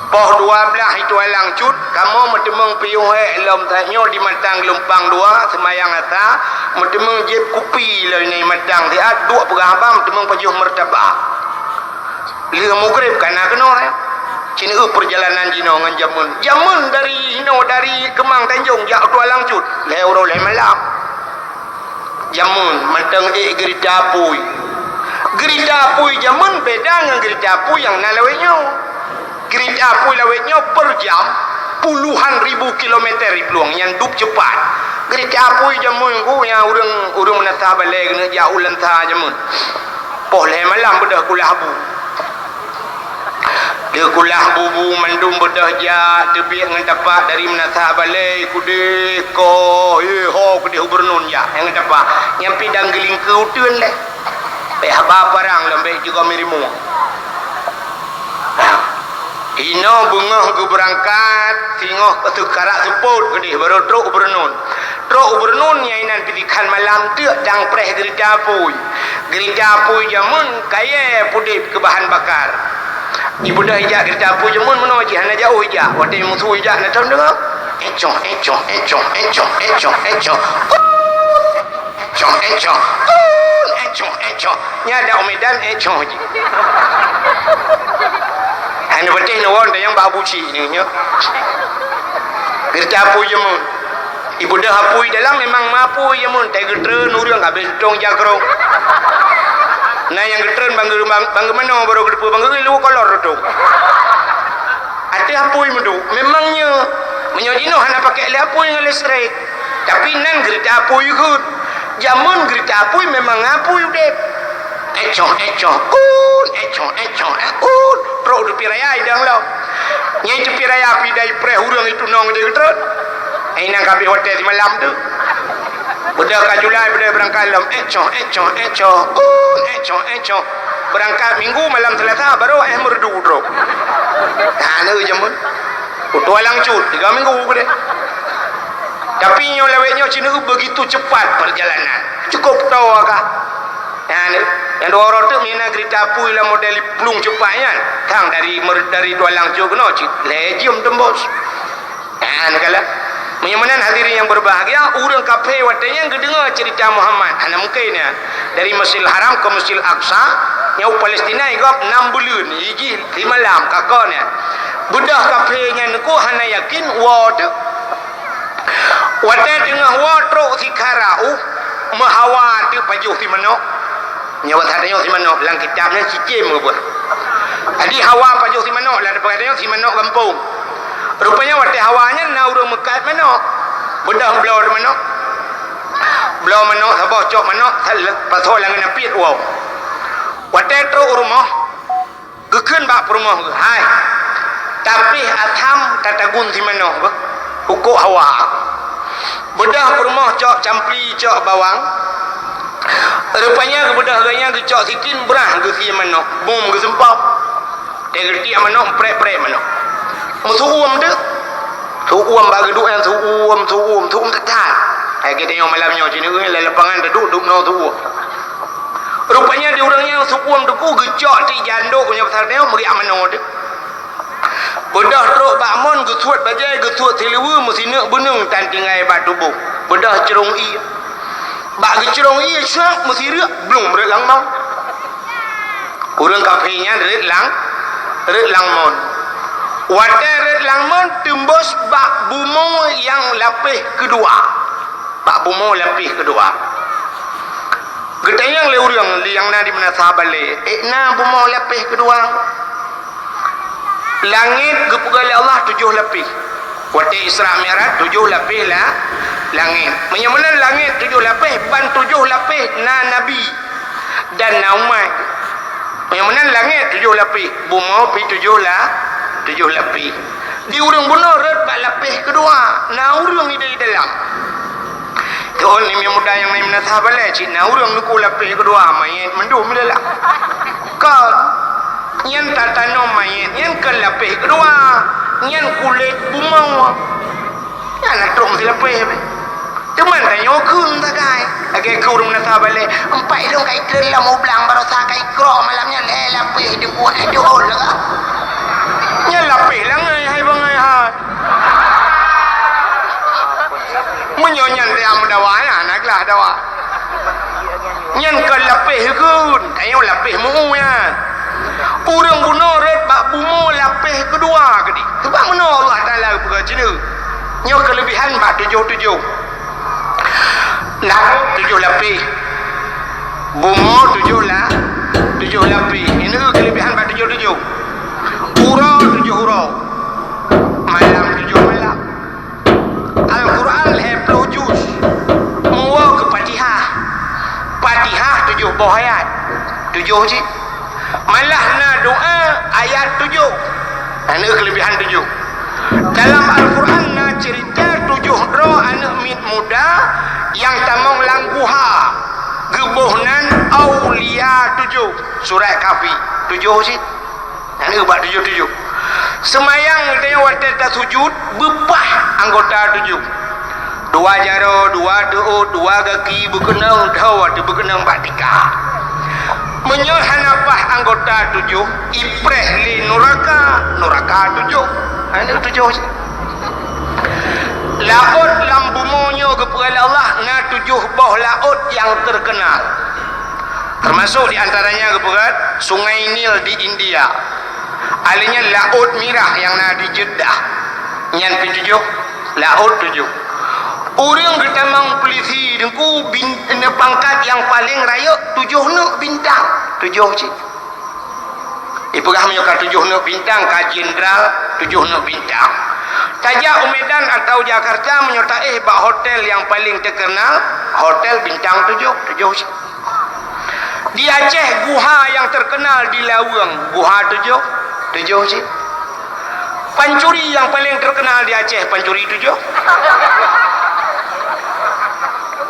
Poh dua blaih Tualang Cut, kamoe meuteumeung piôh hék lom tanyoe di Matang Geulumpang Dua, seumayang asa, meuteumeung jieb kupi lom inan Matang siat, duek peugah haba, meuteumeung pajoh meurtabak. Lheueh mugreb ka na keunoe, eh. Cit neu peurjalanan jinoe ngon jameun. Jameun dari hinoe, dari Keumang Tanjong jak Tualang Cut, lhée uroe lhée malam. Jameun mantong ék geurita apui. Geurita apui jameun beda ngon geurita apui nyang na lawét nyoe. Geurita apui lawét nyoe per jam puluhan ribu kilometer jiplueng, nyan dub ceupat. Geurita apui jameun ku nyang ureuëng, ureuëng meunasah balée keuneuk jak u Lansa jameun. Poh lhée malam beudôh kulah bu. Teukulah bu-bu mandum beudôh jak, teubiet ngon tapak dari meunasah balée, kudeh, koh, hé, ho, kudeh u Beureunon jak, ngon tapak. Nyan pih dang geulingkeue uteuen lé. Bék haba parang lom bék juga mirimueng. Inoe beungoh geubeurangkat, singoh seukarat seupôt keudeh, barô trok u Beureunon. Trok u Beureunon nyan inan pih dikhan malam teuk dang preh geurita apui. Geurita apui jameun kayée pudeb keu bahan bakar. Ibeudôh ijak geurita apui jameun meunoe jih hana jauh ijak. Watée musoh ijak na tom deungoe. Ecoh, ecoh, ecoh, ecoh, ecoh, ecoh. Ecoh, ecoh. Ecoh, ecoh. Nyan dak u Medan ecoh jih. Hana patéh neuwon tayang bak Abu Cik ni nyoe. Geurita apui jameun. Ibeudôh apui dalam memang meupui jameun, tai geutreun ureuëng habéh tutong jakrong. Na nyang geutreun bangga, bang-, bangga manoe baru geuteupeue bangga lu kolor tutong. Ateueh apui meuduek, memang nyoe. Meunyoe jinoe hana pakai lé apui ngon listrik. Tapi nan geurita apui geuh. Jameun geurita apui memang apui udeb. Ecoh, ecoh, un, ecoh, ecoh, un. Trok tepi raya idong lom. Nyang tepi raya pidai preh ureuëng itu nong di geutreun. Ai nang kabeh watée simalam tu. Beudôh ka julai, beudôh beurangkat lom. Ecoh, ecoh, ecoh, un, ecoh, ecoh. Beurangkat Minggu malam Selasa baru eh meureudu trok. Hana jameun. Kutua langsut tiga minggu keudeh. Tapi nyoe lawét nyoe cit neu begitu cepat perjalanan. Cukup toh ka. Nyan, nyang dua uroe teuk mina geurita apui lam model plueng cepat nyan. Kang dari mer-, dari Tualang Cut keunoe cit lhée jeuem teumbos. Nyan kala. Meunyoe meunan hadirin yang berbahagia, ureuëng kafé watée nyan geudeungoe cerita Muhammad, hana mungken nyan. Dari Masjidil Haram ke Masjidil Aqsa, nyang u Palestina igop nam buleuen, iji simalam ka kon nyan. Beudôh kafé nyan ku hana yakin, woe teuk. Watée teungoh woe trok sikara uh, meuhawa teuk pajoh simanok. Nyoe basa tanyoe simanok, lam kitab nyan cicém geupeugah. Jadi hawa pajoh simanok, lam teupeu tanyoe simanok gampông. Rupanya watée hawa nyan na ureuëng meukat manok. Beudôh bloe manok. Bloe manok saboh, cok manok, sal-, pasoe lam ngon apiet woe. Watée trok u rumoh, geukheun bak peurumoh geuh, "Hai, tapéh asam tatagun si manok beuh, hukok hawa." Beudôh peurumoh cok campli, cok bawang. Rupanya geubeudôh gobnyan geucok sikin brah geusie manok, bom geuseumpok. Teugeutiek manok, prek-prek manok. Meusu'uem deuh. Su'uem bak geuduek nyan, su'uem, su'uem, su'uem that-that. Hai, geutanyoe malam nyoe, sineuk lam lapangan taduek, duek noe su'uem. Rupanya di ureuëng nyang su'uem teungku geucok di jandok nyoe pasal nyoe meuriak manoe deuh. Beudôh trok bak mon, geusuet bajée, geusuet siluweue, meusineuk beuneueng tan tinggai bak tuboh. Beudôh crông ié. Bak geucrông ié syak, meusireuk, blong rot lam mon. Ureuëng kafé nyan rot lam, rot lam mon. Watée rot lam mon, teumbôh bak bumoe nyang lapéh keudua. Bak bumoe lapéh keudua. Geutanyong lé ureuëng nyang na di meunasah balée, "Eh, na bumoe lapéh keudua?" Langét geupeugah lé Allah tujoh lapéh. Watée Isra Mi'raj tujoh lapéh la-, langét. Meunyoe meunan langét tujoh lapéh, ban tujoh lapéh na nabi dan na umat. Meunyoe meunan langét tujoh lapéh, bumoe pi tujoh la-, tujoh lapéh. Di ureuëng bunoe rot bak lapéh keudua, na ureuëng idéh di dalam. Keu ureuëng muda nyang na meunasah balée, cit na ureuëng neukeu lapéh keudua, manyét mandum di dalam. Kon. Nyan tatanom manyét, nyan kon lapéh keudua, nyan kulét bumoe. Nyan na trok meusilapéh. Teuma tanyoe kheun sagai. Lagée keu ureuëng meunasah balée, empat lôn ka ikheun lam ublang barosa ka ikrok malam nyan lhée lapéh deungon eh dohol lagak. Nyan lapéh langai hai bangai hai. Meunyoe nyan tajak meudawa, nyan na glah dawa. Nyan kon lapéh geukheun, tanyoe lapéh meu nyan. Ureuëng bunoe rot bak bumoe lapéh keudua keudeh. Sebab meunoe Allah Taala geupeugah cit nyoe. Nyoe keuleubihan bak tujoh-tujoh. Langét tujoh lapéh. Bumoe tujoh la-, tujoh lapéh. Nyoe keuleubihan bak tujoh-tujoh. Uroe tujoh uroe. Malam tujoh malam. Al-Quran lhée ploh juz. Meuwoe keu Fatihah. Fatihah tujoh boh ayat. Tujoh cit. Malah na doa ayat tujoh. Nyan keuleubihan tujoh. Dalam Al-Quran na ceurita tujoh droe aneuëk miet muda nyang tamong lam guha. Geuboh nan Aulia tujoh. Surat Kahfi. Tujoh cit. Nyan ubak tujoh-tujoh. Seumayang tanyoe watée tasujut, beupah anggota tujoh. Dua jaroe, dua teuôt, dua gaki beukeunong, dhoe watée beukeunong bak tika. Meunyoe hana pah anggota tujoh, ipreh lé nuraka, nuraka tujoh. Hana tujoh. Laôt lam bumoe nyoe geupeugah lé Allah na tujoh boh laôt nyang teukeunal. Teumasok di antaranya geupeugah Sungai Nil di India. Alheuh nyan Laôt Mirah nyang na di Jeddah. Nyan pih tujoh, laôt tujoh. Ureuëng geutamong pulisi teungku bin-, pangkat nyang paleng rayeuk tujoh neuk bintang. Tujoh cit. Ipeugah meunyoe ka tujoh neuk bintang, ka jenderal tujoh neuk bintang. Tajak u Medan atawa Jakarta, meunyoe taéh bak hotel nyang paleng teukeunal, hotel bintang tujoh, tujoh cit. Di Aceh, guha nyang teukeunal di Laweueng, guha tujoh, tujoh cit. Pancuri nyang paleng teukeunal di Aceh, pancuri tujoh.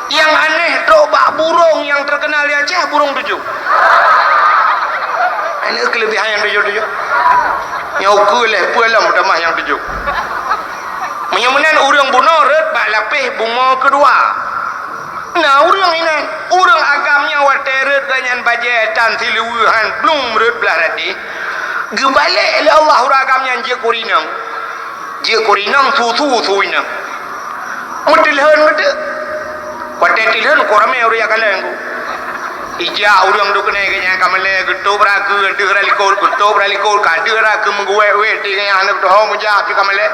Nyang aneh trok bak burông nyang teukeunal di Aceh, burông tujoh. Aneuëk keuleubihan nyang tujoh-tujoh. Nyang ukeue lhée peue lom tamah nyang tujoh. Meunyoe meunan ureuëng bunoe rot bak lapéh bumoe keudua. Na ureuëng inan, ureuëng agam nyang watée rot gobnyan bajée tan siluweue han blong rot blah ratéh. Geubalek lé Allah ureuëng agam nyan jeuet keu inong. Jeuet keu inong, su-su su inong. Meuteulhon geuteuk. Watée teulhon, kon ramé ureuëng jak kalon ku. Ijak ureuëng duek keunoe keu nyan ka malée, geutôb rakeu deuh ralikot, geutôb ralikot ka deuh rakeu meuguwét-wét di nyan hana geutuho meujak pih ka malée.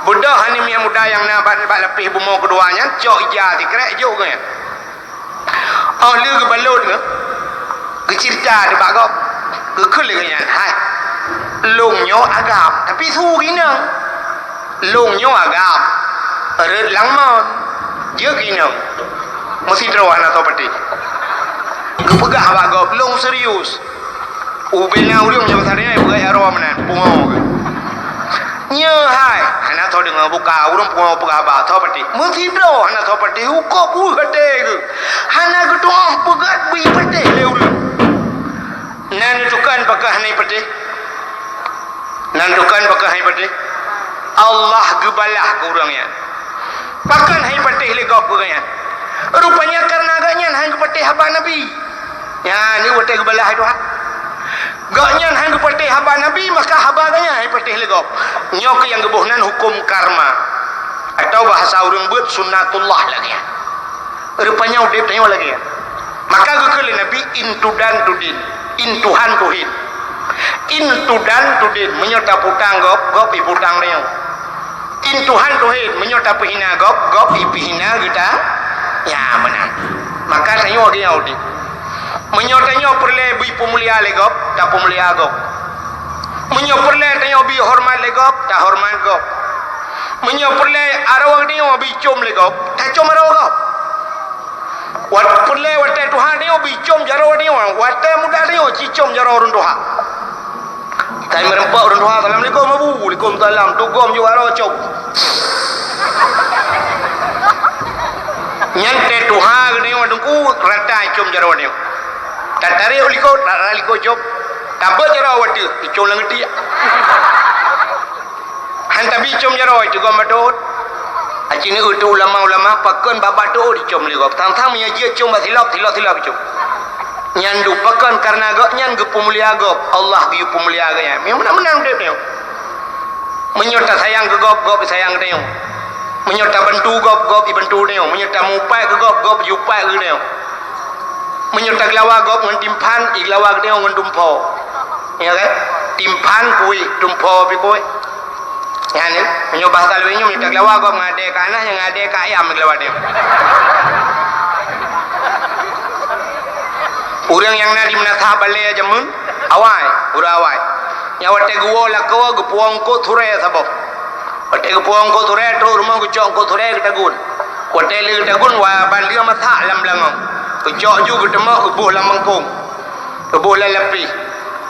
Beudôh aneuk miet muda nyang na bak, bak lapéh bumoe keudua nyan, cok ija sikrek jok keu nyan. Óh lheueh geubalot nyoe, geucirita teuh bak gob, geukheun lé geuh nyan, "Hai, lôn nyoe agam, tapi su keu inong. Lôn nyoe agam, rot lam mon, jeuet keu inong." Meusidroe hana soe patéh. Geupeugah bak gob, lôn serius. Ubena ureuëng nyang saria peugah ya roh meunan, pungo. Nyoe hai, hana soe deungoe buka, ureuëng pungo peugah bak soe patéh. Meusidroe hana soe patéh, hukôb weueh até geuh. Hana geutu'oh peugah bri patéh lé ureuëng. Na neutukan pakon hana patéh? Na neutukan pakon hana patéh? Allah geubalah keu ureuëng nyan. Pakon hana patéh lé gob keu nyan? Rupanya kareuna gobnyan hana geupatéh haba Nabi. Nyan, nyoe watée geubalah Tuhan. Gobnyan hana geupatéh haba Nabi, maka haba gobnyan hana patéh lé gob. Nyoe keuh nyang geuboh nan huköm karma. Atau bahasa ureuëng beuet sunnatullah lagée nyan. Rupanya udeb tanyoe lagée nyan. Maka geukheun lé Nabi, "In tudan tudin, in tuhan tuhin." In tudan tudin, meunyoe taputang gob, gob iputang tanyoe. In tuhan tuhin, meunyoe tapeuhina gob, gob ipeuhina geutanyoe. Nyan meunan. Maka tanyoe lagée nyan udeb. Meunyoe tanyoe peureulée bri peumulia lé gob, tapeumulia gob. Meunyoe peureulée tanyoe bri horeumat lé gob, tahoreumat gob. Meunyoe peureulée aroe tanyoe bri com lé gob, tacom aroe gob. Wat peureulée watée tuha tanyoe bri com jaroe tanyoe, watée muda tanyoe cicom jaroe ureuëng tuha. Kai meureumpok ureuëng tuha, "Assalamualaikum, Abu." "Waalaikumsalam." Tugom ju aroe com. Nyan tée tuha geutanyoe teungku rata com jaroe tanyoe. Tatarek u likot, rata likot com. Tabeuet jaroe watée, icom lam geutiek. Han tabi com jaroe, teugom batot. Aci neueu teu ulama-ulama, pakon bak batot icom lé gob. Sang-sang meunyoe jeuet com bak silop, silop-silop icom. Nyan duek pakon, kareuna gobnyan geupeumulia gob, Allah geupeumulia gobnyan. Meunan-meunan udeb nyoe. Meunyoe tasayang keu gob, gob sayang keu tanyoe. Meunyoe tabantu gob, gob ibantu tanyoe. Meunyoe tamupat keu gob, gob jiupat keu tanyoe. Meunyoe tageulawa gob ngon timphan, igeulawa keu tanyoe ngon tumpo. Ya kan? Timphan kueh, tumpo pih kueh. Nyan, meunyoe bahasa lawét nyoe, meunyoe tageulawa gob ngon adé keu aneuk, nyang adé keu ayam geulawa tanyoe. Ureuëng nyang na di meunasah balée jameun, awai, ureuëng awai. Nyang watée geuwoe lakoe geupuwoe eungkôt surée saboh. Watée geupuwoe eungkôt surée, trok rumoh geucok eungkôt surée geutagun. Watée lé geutagun, wa ban lheueh masak lam beulangöng. Geucok ju geuteumok geuboh lam bangkong. Geuboh lam lapéh.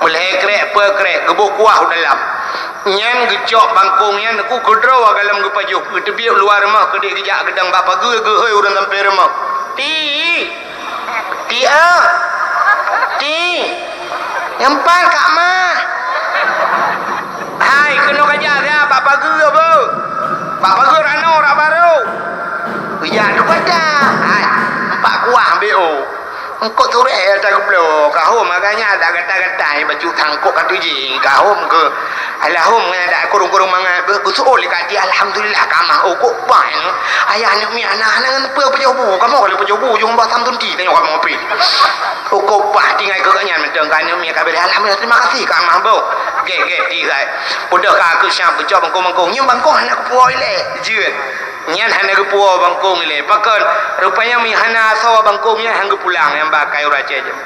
Meulhèe krek, peue krek, geuboh kuah u dalam. Nyan geucok bangkong nyan ku keudroe galom geupajoh. Geuteubiet luwa rumoh keudéh geujak geudong bak pageue geuhôi ureuëng sampoe rumoh. Ti! Ti ah! Ti! Nyang pat Kak Mah! Hai, keunoe ka jak siat bak pageue beuh! Bak pageue ranoe rak barô! Geujak dubata! Hai, empat kuah B O! Eungkôt surée ata geubloe, kahom agaknya ada gata-gata bacut sangkok ka tuji, kahom keu Alahum ngon adak kurung-kurung mangat beuh, beuseuôt lé ka ti, "Alhamdulillah, ka mah, oh, kok bah nyoe. Ayah aneuk miet hana, hana ngon peue peujoh bu, kamoe ka lheueh peujoh bu, jeuet bak Samsudi tanyoe kamoe pih." Oh, kok bah tinggai keu gobnyan mantong ka aneuk miet ka beureh, "Alhamdulillah, terima kasih, ka mah, boh." Gét, gét, tinggai. Udah ka keu siap geucok bangkong-bangkong, nyoe bangkong hana kupuwoe ilée, jeuet. Nyan hana geupuwoe bangkong ilée. Pakon? Rupanya meuhana asoe bangkong nyan han geupulang nyang ba akai uroe Aceh jeuet.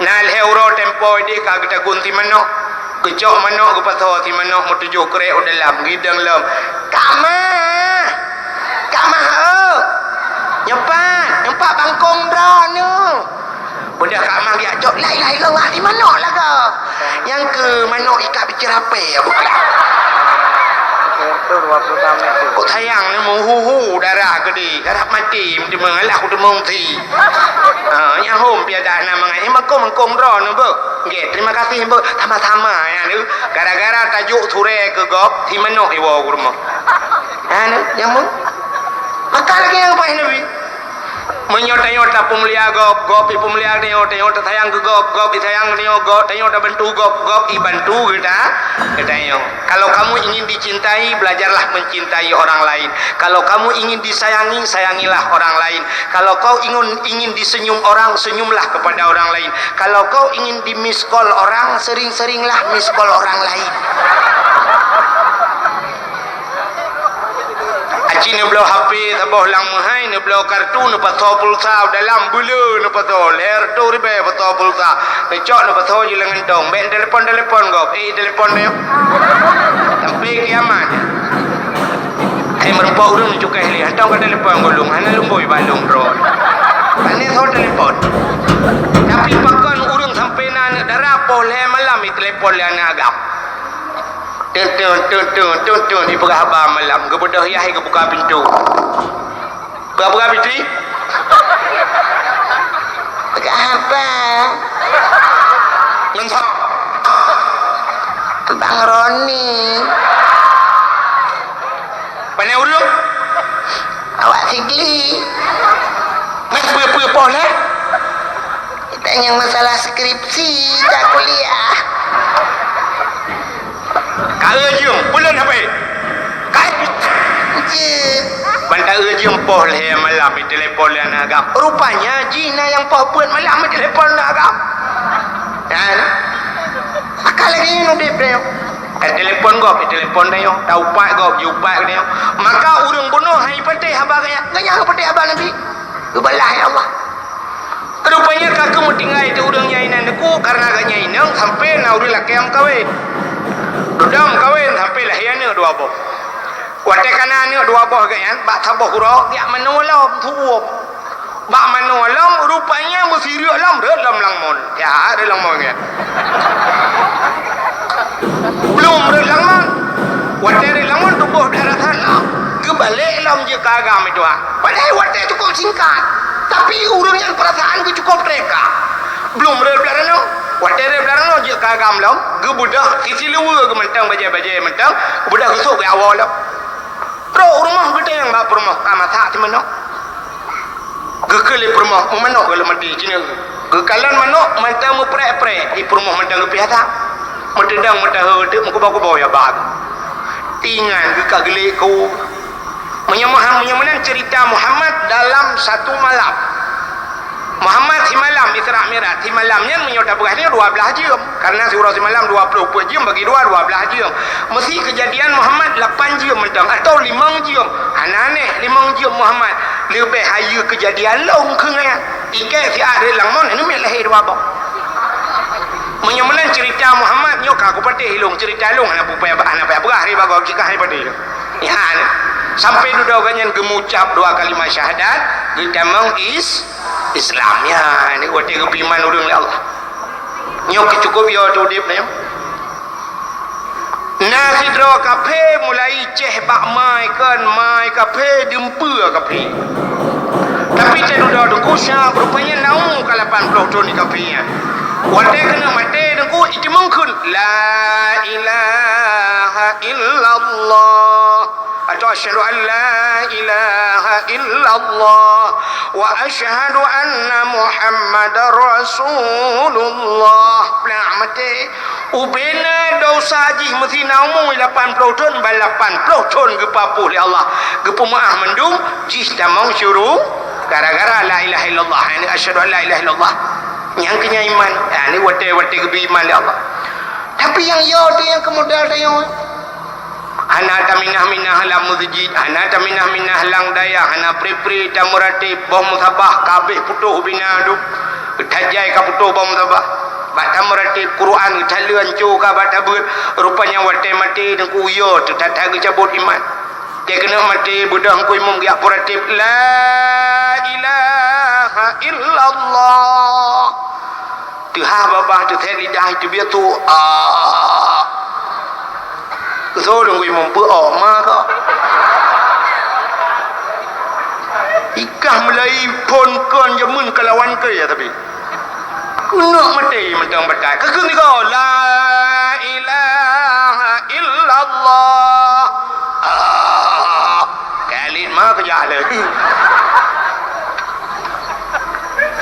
Na lhée uroe tempo idéh ka geutagun si manok. Geucok manok geupasoe si manok meutujoh krek u dalam, geudong lom. "Kak Mah! Kak Mah, oh! Nyoe pat, nyoe pat bangkong droeneuh!" Beudah Kak Mah geujak cok, "La ilaha illallah, di manok lagoe?" "Nyang keu manok ikat bicira pèe, buklah." Kok sayang ni meuhu-hu darah geude, darah maté meuteumong, alah kuteumong si. Ha, nyang hom piada na mangat, nyang mangkong-mangkong droeneuh beuh. Nggih, terima kasih beuh, sama-sama ya ni. Gara-gara tajok surée keu gob, si manok iwoe u rumoh. Ha, ni, nyang meuh. Maka lagée nyang paih Nabi. Meunyoe tanyoe tapeumulia gob, gob ipeumulia tanyoe, tanyoe tasayang keu gob, gob isayang tanyoe, gob tanyoe tabantu gob, gob ibantu geuta-, geutanyoe. Kalau kamu ingin dicintai, belajarlah mencintai orang lain. Kalau kamu ingin disayangi, sayangilah orang lain. Kalau kau ingin, ingin disenyum orang, senyumlah kepada orang lain. Kalau kau ingin di-miss call orang, sering-seringlah miss call orang lain. Aci neubloe H P saboh lam meuhai, neubloe kartu, neupasoe pulsa u dalam, beuleu neupasoe, lhèe reutôh ribèe pasoe pulsa. Neucok neupasoe jih lam kantong. Bèk neutelepon-telepon gob. Eh, telepon nyoe. Sampai kiamat. Hai meureumpok ureueng cukai lé, hantom ka telepon gulong, hana lumboi bak lôn droe. Pane soe telepon. Tapi pakon ureueng sampai na aneuk dara poh lhèe malam itelepon lé aneuk agam. Tun, tun, tun, tun, tun, tun, ipeugah haba malam, geubeudôh yah, geubuka pintoe. Peugah-peugah Fitri? Peugah haba. Ngon soe? Bang Roni. Pane ureueng? Awak Sigli. Meupeue-peue poh lé? Tanyong masalah skripsi, tak kuliah. Ka eu jeuem, peue lôn haba? Ka eu jeuem. Ban ta eu jeuem poh lhèe malam itelepon lé aneuk agam. Rupanya jih na nyang poh peuet malam itelepon aneuk agam. Kan? Maka lagèe nyan udép tanyoe. Ka telepon gob, itelepon tanyoe. Ta upat gob, jiupat tanyoe. Maka ureueng bunoe han jipatéh haba geuh nyan. Geuh nyan geupatéh haba Nabi. Geubalah lé Allah. Rupanya ka keuh meutinggai teuh ureueng nyang inan teungku, karena geuh nyan inong sampai na ureueng lakèe meukawen. Dudoe meukawen sampai lahé aneuk dua boh. Watèe ka na aneuk dua boh geuh nyan, bak saboh uroe, geujak manoe lom, tuwoe. Bak manoe lom, rupanya meusireuek lom, rhot lom lam mon. Ya, rhot lam mon nyan. Blom rhot lam mon. Watèe rhot lam mon, tuboh darah that lom. Geubalek lom jeuet keu agam itu, ha. Padahai watèe cukup singkat, tapi ureueng nyan peurasaan geuh cukup teuka. Blom rhot blah reunoe, watèe rhot blah reunoe jeuet keu agam lom, geubeudôh sisi luweue geuh mantong, bajèe-bajèe mantong, geubeudôh geusôk geuh awai lom. Trok u rumoh geutanyong bak peurumoh, ka masak si manok. Geukheun lé peurumoh, "Meu manok goh lom maté, ci nyoe." Geukalon manok mantong meuprek-prek, di peurumoh mantong geupiah that. Meuteudong meutahô teuk meukuba-kuba ya ba. Tingan geuka geulék ku. Meunyoe Muham-, meunyoe meunan cerita Muhammad dalam satu malam. Muhammad simalam Isra Mi'raj, simalam nyan meunyoe tapeugah nyoe dua blaih jeuem. Karena siuroe simalam dua ploh peuet jeuem bagi dua, dua blaih jeuem. Meusi keujadian Muhammad lapan jeuem mantong atau limong jeuem. Hana aneh, limong jeuem Muhammad. Leubeh hayeue keujadian lôn kheun nyan. Ikèe siat rhot lam mon, hana miet lahé dua boh. Meunyoe meunan cerita Muhammad nyoe ka kupatéh lôn, cerita lôn hana payah, hana payah peugah, ri bagoe jika hai patéh lôn. Nyan, sampai dudoe geuh nyan geumucab dua kalimah syahadat, geutamong is-, Islam. Nyan, watèe geupeuiman ureueng lé Allah. Nyoe keuh cukup yo teu udép nyoe. Na sidroe kafé mulai céh bak mai kon, mai kafé, dumpeue kafé. Tapi teududoe teungku siap, rupanya na umu ka lapan ploh thon di kafé nyan. Watèe keuneuk maté teungku, ijeumeung kheun, "La ilaha illallah." Atau asyhadu an la ilaha illallah wa asyhadu anna Muhammadar Rasulullah. Plak maté. Ubena dosa jih meusi na umu lapan ploh thon, ban lapan ploh thon geupapoh lé Allah. Geupeumaáh mandum, jih tamong syuru gara-gara la ilaha illallah. Ini asyhadu an la ilaha illallah. Nyang keu nyan iman. Ha, ni watèe-watèe geubri iman lé Allah. Tapi nyang yo tu nyang keumodal tanyoe. Hana taminah-minah lam meuseujid, hana taminah-minah lam dayah, hana pre-pre tameuratéb, boh musabah ka abéh putôh ubena dum. Tajai ka putôh boh musabah. Bak tameuratéb Quran, taleuen co ka bak tabeuet. Rupanya watèe maté teungku yo teuh that-that geucabot iman. Teuh keuneuk maté beudôh Teungku Imum geujak peuratéb, "La ilaha illallah." Teuhah babah teuthèk lidah teubiet su, ah. Soe Teungku Imum peuok ma kah? Ikah meulai phon kon jameun kalawan keu ya tapi. Keuneuk maté mantong batai. Keu kheun sigoe, "La ilaha illallah." Ah, kali ma keujak lé.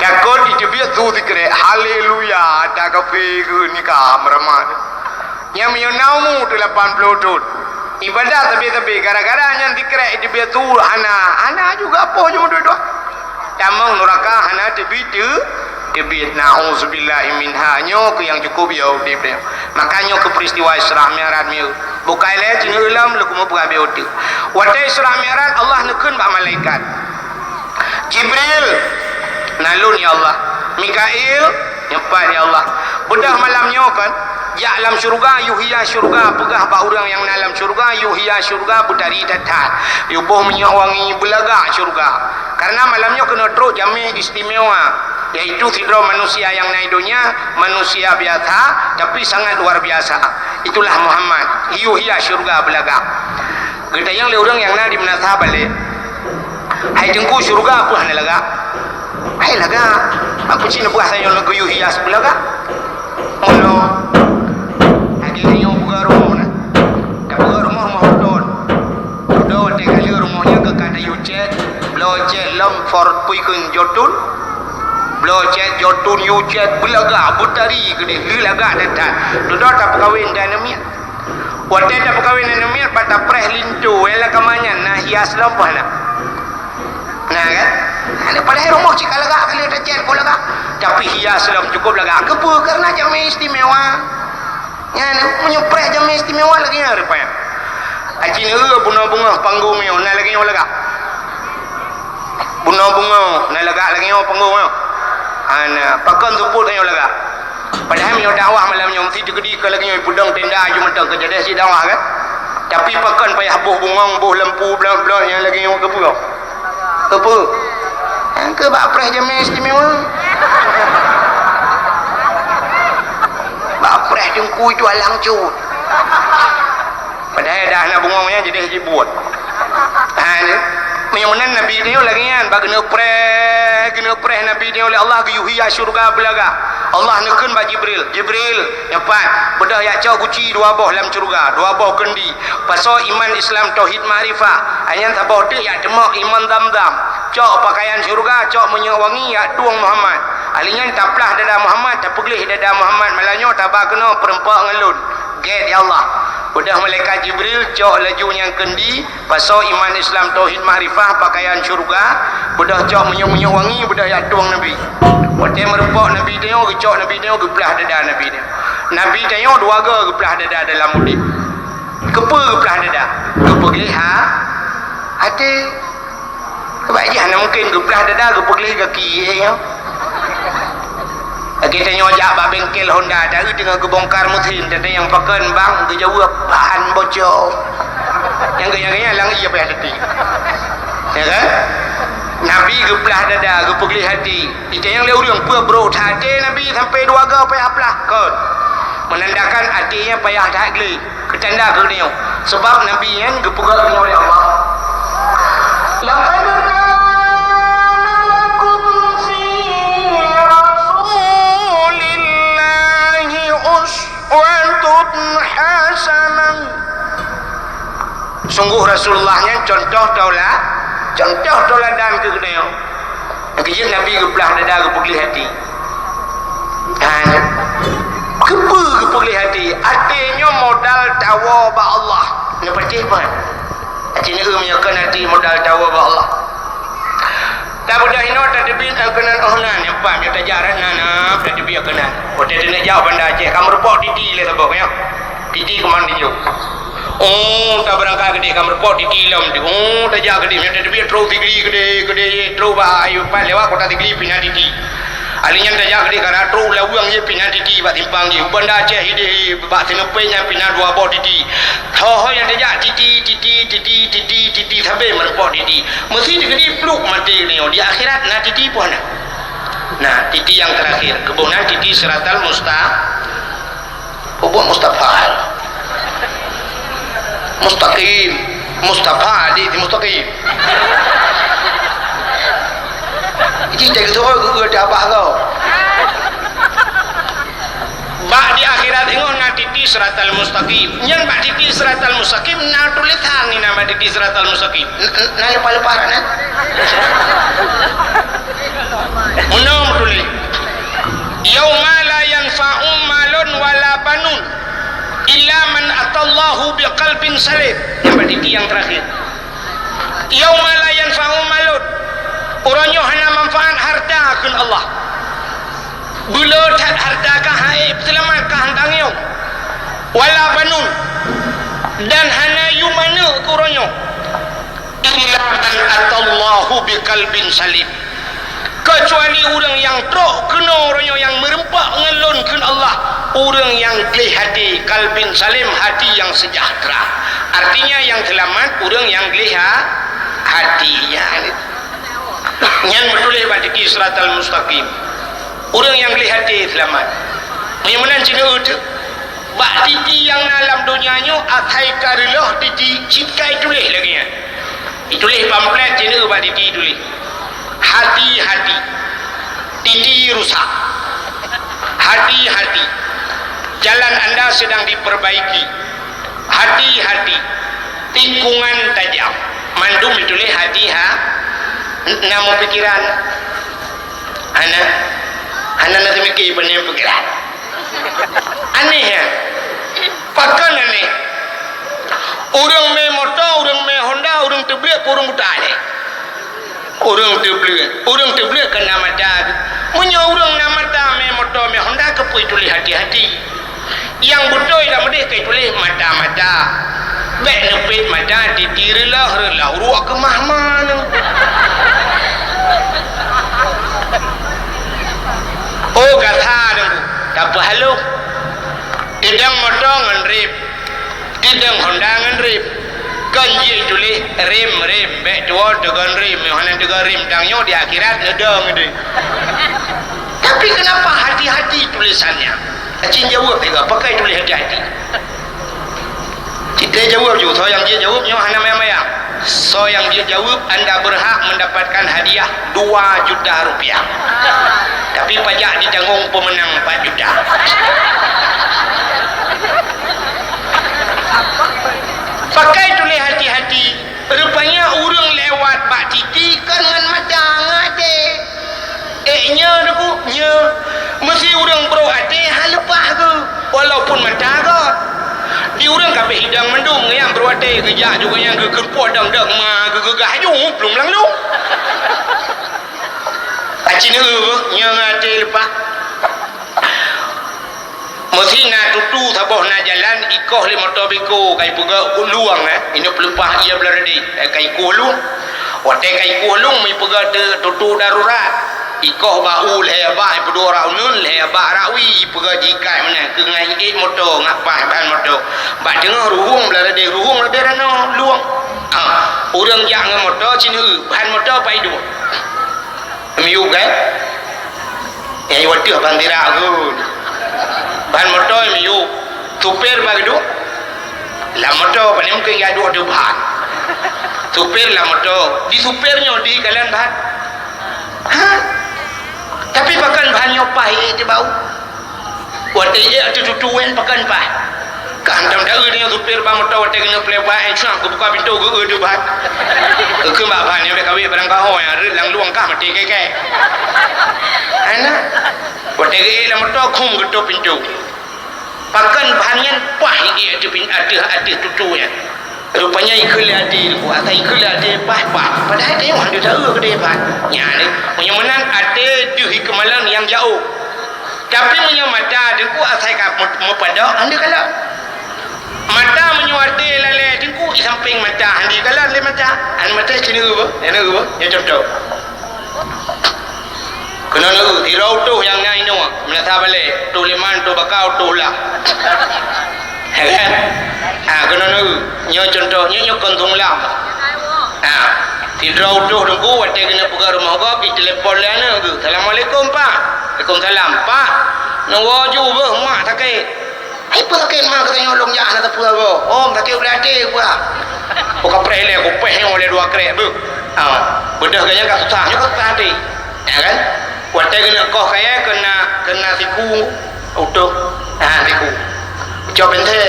Takot iteubiet su sikrek, haleluya, ata kafé keu nikah meuramat. Nyang meunyoe na umu teuh lapan ploh thon. Ibadat sabe-sabe, gara-gara nyan sikrek iteubiet su hana, hana juga poh jeuem dua-dua. Tamong nuraka hana teubiet teu-, teubiet. Nauzubillahi minha. Nyoe keuh nyang cukup ya udeb nyoe. Maka nyoe keuh peristiwa Isra Mi'raj nyoe. Bukai lé jeuet lom leukumu peugah biôh teuk. Watèe Isra Mi'raj Allah neukheun bak malaikat. Jibril, na lôn ya Allah. Mikail, nyoe pat ya Allah. Beudôh Malam nyoe kan, jak lam syeuruga, yue hias syeuruga, peugah bak ureuëng nyang na lam syeuruga, yue hias syeuruga beutari that-that, yue boh minyeuk wangi, beulagak syeuruga. Karena malam nyoe keuneuk trok jamé istimewa, yaitu sidroe manusia nyang na di donya, manusia biasa, tapi sangat luar biasa. Itulah Muhammad, yue hias syeuruga beulagak. Geutanyong lé ureuëng nyang na di meunasah balek, "Hai Teungku, syeuruga peue hana lagak?" "Hai lagak, aku cit neupeugah tanyoe lagak yue hias beulagak." Meunoe, lagèe tanyoe peugah rumoh na. Tapeugah rumoh, rumoh beutôi. Beutôi watèe ka lheueh rumoh nyan keu ka tayue cèt, bloe cèt lom for pui keu jotun. Bloe cèt jotun, yue cèt beulagak, beutari keudéh, lheueh lagak that-that. Dudoe tapeukawen dan aneuk miet. Watèe tapeukawen aneuk miet, bak tapreh linto, eh, lam kama nyan na hias lom peue hana? Na kan? Hana, padahai rumoh cit ka lagak, ka lheueh tacèt keu lagak. Tapi hias lom cukup lagak. Keupeue? Karena jamé istimewa. Nyan, meunyoe preh jamé istimewa lagèe nyan rupanya. Aci neueu bunoe beungoh panggong nyoe, na lagèe nyoe lagak. Bunoe beungoh, na lagak lagèe nyoe panggong nyoe. Hana, pakon seupôt nyoe lagak. Padahai meunyoe dakwah malam nyoe meusti teukeudi keu lagèe nyoe, peudong tenda aju mantong keu jadeh cit dakwah kan. Tapi pakon payah boh bungong, boh lampu, blot-blot nyang lagèe nyoe keupeue? Keupeue? Nyang keu bak preh jamé istimewa. Bak preh teungku itu alang cut. Padahai dah na bungong nyan jadeh jibuet. Ha, ni. Meunyoe meunan Nabi tanyoe lagèe nyan, bak geuneuk preh, geuneuk preh Nabi tanyoe lé Allah geuyue hias syeuruga beulagak. Allah neukheun bak Jibril, "Jibril, nyoe pat, beudôh jak cok guci dua boh lam syeuruga, dua boh keundi. Pasoe iman, Islam, tauhid, makrifah. Nyan saboh teuk jak teumok iman Zamzam. Cok peukayan syeuruga, cok minyeuk wangi, jak tueng Muhammad. Ahli nyan taplah dada Muhammad, tapeugleh dada Muhammad, malam nyoe taba keunoe peureumpok ngon lôn." Gét, ya Allah. Beudôh malaikat Jibril cok laju nyang keundi, pasoe iman, Islam, tauhid, makrifah, peukayan syeuruga, beudôh cok minyeuk-minyeuk wangi, beudôh jak tueng Nabi. Watèe meurumpok Nabi tanyoe, geucok Nabi tanyoe, geuplah dada Nabi tanyoe. Nabi tanyoe dua goe geuplah dada dalam udép. Keupeue geuplah dada? Geupeugleh ha-, até. Sebab jih hana mungken geuplah dada geupeugleh gaki, eh, nyoe. Lagèe tanyoe jak bak bengkel Honda, taeu teungoh geubongkar mesin, teuntang nyang pakon bang geujaweueb, "Ban bocor." Nyang geu-, nyang geu-, nyang lang ié payah teuti. Ya kan? Nabi geuplah dada, geupeugleh até. Itanyong lé ureueng, "Peue brok that até Nabi sampai dua goe payah plah?" Kon. Menandakan até nyan payah that gleh. Keutanda keu geutanyoe, sabab Nabi nyan geupeugah geutanyoe lé Allah, "Laqad kana lakum fi Rasulillahi uswatun hasanah." Sungguh Rasulullah nyan contoh taula-, contoh tauladan keu geutanyoe. Keujeuet Nabi geuplah dada, geupeugleh até. Ha, keupeue geupeugleh até? Até nyoe modal tawoe bak Allah. Neupatéh ban. Até neueu meunyoe kon até modal tawoe bak Allah. Tabeudôh inoe tateubiet keunan oh nan, nyan pat meunyoe tajak rot nan, na tateubiet keunan. Watèe teuneuk jak u Banda Aceh, ka meurumpok Titi lé saboh nyoe. Titi keumandinyo. Oh, tabeurangkat keudéh ka meurumpok Titi lom tu. Oh, tajak keudéh, meunyoe tateubiet trok Sigli keudéh, keudéh trok bak Ayu Pat lewat Kota Sigli pih na Titi. Ahli nyan tajak keudéh ka na trok Laweueng jih pih na Titi bak simpang jih. U Banda Aceh idéh bak Seuneupet nyan pih na dua boh Titi. Ho-ho nyang tajak Titi, Titi, Titi, Titi, Titi sabe meurumpok Titi. Meusti teukeudi pluek maté nyoe di akhirat na Titi peue na. Nah, Titi nyang terakhir. Keuboh nan Titi Siratal Musta-, Peubuet Mustafa. Mustaqim. Mustafa, di, di Mustaqim. Jadi, dari tu, gua dah abah kau. Bak di akhirat ingon na Titi Siratal Mustaqim. Nyan bak Titi Siratal Mustaqim na tulisan ni nama Titi Siratal Mustaqim. N-, n-, na leupah-leupah na. Meunoe meutuléh. "Yauma la yanfa'u malun wala banun illa man atallahu biqalbin salim." Nyang bak Titi nyang terakhir. "Yauma la yanfa'u malun." Uroe nyoe hana manfaat harta kheun Allah. Beuleu that harta ka han ék seulamat, ka han tangieng. Wala banun. Dan hana yum aneuk keu uroe nyoe. "Illa man atallahu biqalbin salim." Keucuali ureueng nyang trok keunoe uroe nyoe nyang meurumpok ngon lôn kheun Allah Ureuëng nyang gleh até, qalbin salim, hati yang sejahtera. Artinya, nyang seulamat ureuëng nyang gleh ha-, hati. Nyan, nyan meutuléh bak titi siratal mustaqim. Ureuëng nyang gleh até seulamat. Meunyoe meunan cit, bak titi nyang na lam donya nyoe, asai ka reuloh titi, cit ka ituléh lagée nyan. Ituléh pamflet cit bak titi, ituléh. Hati-hati. Titi rusak. Hati-hati. Jalan anda sedang diperbaiki. Hati-hati. Tikungan tajam. Mandum ituléh hati ha-, na meupikiran. Hana, hana na teumiki peuneueng pikiran. Aneh, ya? Pakon aneh? Ureuëng mé moto, ureuëng mé Honda, ureuëng teubleuet, ureuëng buta lé. Ureuëng teubleuet, ureuëng teubleuet kan na mata. Meunyoe ureuëng na mata, mé moto, mé Honda, keupeue tuléh hati-hati? Nyang beutôi lam hadis ka tuléh mata-mata. Bék neupet mata, titi reuloh-reuloh, uruek keumah-mah nyoe. Oh, gata deungon, tapeuhalôh. Teudong moto ngon rem. Teudong Honda ngon rem. Kon jih tuléh rem, rem. Bék tuwoe teugon rem. Hana teugon rem tanyoe di akhirat neudong deh. Tapi kenapa hati-hati tulisannya? Acin jaweueb juga, pakai tuléh hati-hati. Cit lé jaweueb ju, soe nyang jeuet jaweueb nyoe hana manyang-manyang. Soe nyang jeuet jaweueb, anda berhak mendapatkan hadiah dua juta rupiah. Tapi pajak ditanggung pemenang empat juta. Pakai tuléh hati-hati. Rupanya ureuëng lewat bak titi kon ngon mata, ngon até. Eh, nyoe Teungku, nyoe. Meusé ureuëng brok até, han leupah geuh, walaupun mata göt. Di ureuëng ka abéh idang mandum, nyang brok até geujak juga nyang geukeureupoh dang-dang ma geugeugah aju, plueng lam lông. Aci neu, nyoe ngon até leupah. Meusé na tutu saboh na jalan, ikoh lé moto beko, ka ipeugah lueng, eh. Inong peuleupah ia beuladeh, eh, ka ikoh lueng. Watée ka ikoh lueng, meuipeugah teu-, tutu darurat. Ikoh bak u lhée bak, ipeuduek rak uneuen, lhée bak rak wie, ipeugah jikat meunan, keu ngai ék moto, ngat paih ban moto. Bak teungoh ruhueng beuladeh, ruhueng ladeh ranoe, lueng. Ha, ureuëng jak ngon moto, cin eu, ban moto pai duek. Miyueb, kan? Nyang wateuh ban tirak gun. Ban moto miyueb. Supir bak duek. Lam moto, pane mungken ya duek tu ban. Supir lam moto. Di supir nyoe di kalan ban. Ha? Tapi pakon ban nyoe paih tibau. Watée ék ateueh tutu wen pakon paih. Ka hantom taeu deungon supir bak moto watée keuneuk peuleueh bak, eh, cang geubuka pintoe geu-eu deuh ban. Geukheun bak ban, "Nyoe bèk kawé barang kaho nyang rhot lam lueng kah maté kèe-kèe." Hana. Watée geuék lam moto, khum geutôp pintoe. Pakon ban nyan paih ék ateueh pin-, ateueh, ateueh tutu nyan. Rupanya ikheun lé até, asai ikheun lé até, paih-paih. Padahai tanyoe hana taeu keudeh paih. Nyan, meunyoe meunan até deuh ikeumalan nyang jaoh. Tapi meunyoe mata Teungku asai ka meu-, meupadok, hana kalon. Mata meunyoe até lalé Teungku, di sampéng mata hana kalon lé mata. Hana mata cina, nyan contoh. Keunoe neu, sidroe utôh nyang na inoe, meunasah balée, utôh lima, utôh baka, utôh lah. Ya kan? Ha, keunoe neu, nyoe contoh, nyoe, nyoe kon thôn lam. Ha, sidroe utôh Teungku, watée keuneuk peugah rumoh gob, jitelepon lé aneuk geuh, "Assalamualaikum, Pak." "Waalaikumsalam, Pak." "Neuwoe ju beuh, mak sakét." "Ai peue sakét ma geutanyoe lôn jak hana sapeue goe?" "Oh, sakét ulèe até," peugah. "Oh, kapreh lé, kupéh nyoe lé dua krek beuh." Ha, beudôh geuh nyan ka susah, nyoe ka susah até. Ya kan? Watée keuneuk koh kayèe keu na, keu na siku utôh. Ha, siku. Cok pènthè.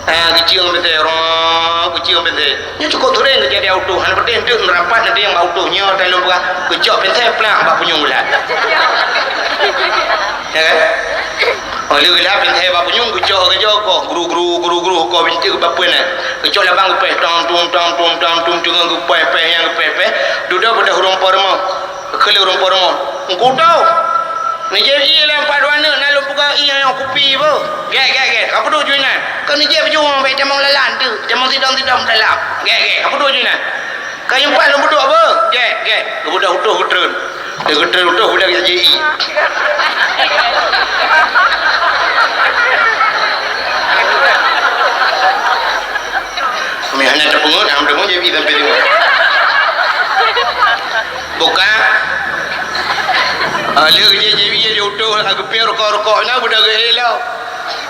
Ha, geucieng pènthè, rong, geucieng pènthè. Nyoe cukôp sering keujadian utôh. Hana peureulèe deuh meurapat nanti nyang bak utôh nyoe, tai lôn peugah. Geucok pènthè plang bak punyueng geulat. Ya kan? Oh, lheueh geulat pènthè bak punyueng, geucok, geucok, koh, gru, gru, gru, gru, koh bintik bak peue nyan. Geucok labang geupéh, tom, tum, tom, tum, tom, tum, teungoh geupéh, péh, nyang geupéh, péh. Dudoe beudôh ureueng po rumoh. Geukheun lé ureueng po rumoh. "Teungku tôh. Neujép ie lé empat dua aneuk, na lôn peugah ie nyang kupi beuh." "Gèt, gèt, gèt. Ka peuduek ju inan." "Kon neujép ju, bèk tamong lalan teuk. Tamong sidong-sidong dalam." "Gèt, gèt. Ka peuduek ju inan." "Ka nyoe pat lôn peuduek beuh." "Gèt, gèt." Geubeudôh utôh geutreun. Lheueh geutreun utôh, beudôh geujak ie. Ah, lheueh jih, jih, jih, jih, utoh, ah, geupeu rukok-rukok, na beudôh geuhé lom.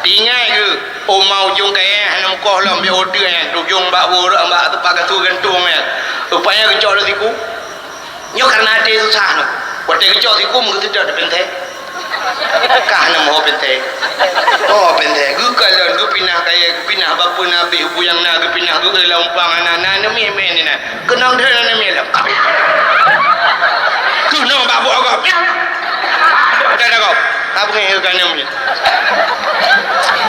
Tinggai geu, oma ujong kayèe hana meukoh lom, biôh uteuen nyan, ujong bak burok, bak, bak gasu gantung nyan. Rupanya geucok lom siku. Nyoe karena até susah nyoe. Watèe geucok siku, meugeuseutot di peuntèe. Kah na meuho peuntèe. Oh, peuntèe. Geukalon, geupinah kayèe, geupinah bapeue na abéh, buyang na, geupinah geu-, lam umpang na, na, na, mi, mi, ni na. Keunong deuh na mi lam. Keunong bak buet agam. Dah, dah, kau. Ka beungéh ka na mi.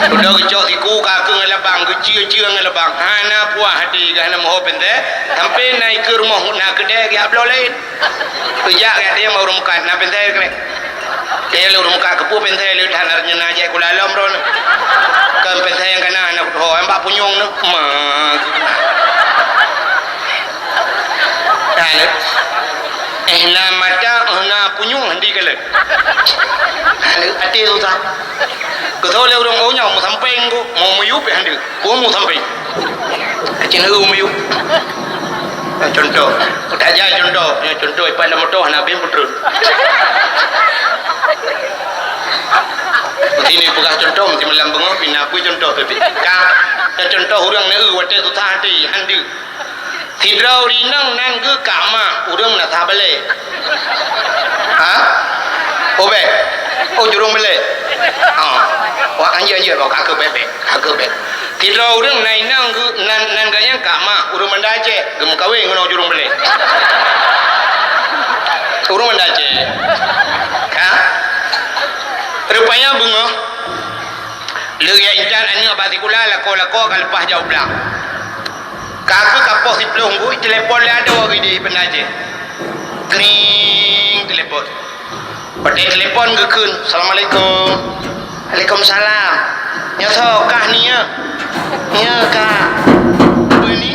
Udah geucok siku ka keu ngon labang, geucie-cie ngon labang. Hana puah hati, ka hana meuho peuntèe. Sampai na ikeue rumoh na keudè geujak bloe laén. Geujak geujak dia mau ureueng meukat, na peuntèe keunoe. Dia lé ureueng meukat keupeue peuntèe lé that na nyang na jai kula lom ron. Kan peuntèe nyang kana na ho, nyang bak punyueng nyoe. Ma. Kan. Eh, na mata, eh, na punyueng handi kala. Kan, até susah. Geutho lé ureueng, "Oh, nyoe meusampéng ku, mau meuyueb handi." Umu sampai. Kacil neu umu yuk. Nah, contoh. Utak aja contoh. Ya, contoh ipat lam moto hana bin putrun. Mesti ni peugah contoh, mesti malam bengong, pina pui contoh tu. Ka, ya, contoh ureueng neu watèe susah hati, handi. Sidroe ureueng inong nan geuh ka ma, ureueng meunasah balèe. Ha? Oh, bèk. Oh, jurông balèe. Ha. Wah, anjir, anjir, kau ka keu bèk, bèk. Ka keu bèk. Sidroe ureueng nan inong geuh, nan, nan geuh nyan ka ma, ureueng Banda Aceh, geumeukawen ngon jurông balèe. Ureueng Banda Aceh. Ha? Rupanya beungoh. Lheueh jak intat aneuk bak sikula, lakoe-lakoe ka leupah jak u blang. Ka keuh ka poh siplôh ngui, telepon lé adoe geuh di Banda Aceh. Kring, telepon. Watèe telepon geukheun, "Assalamualaikum." "Waalaikumsalam. Nyoe soe kah ni, ya?" "Ya, Kak." "Peue ni?"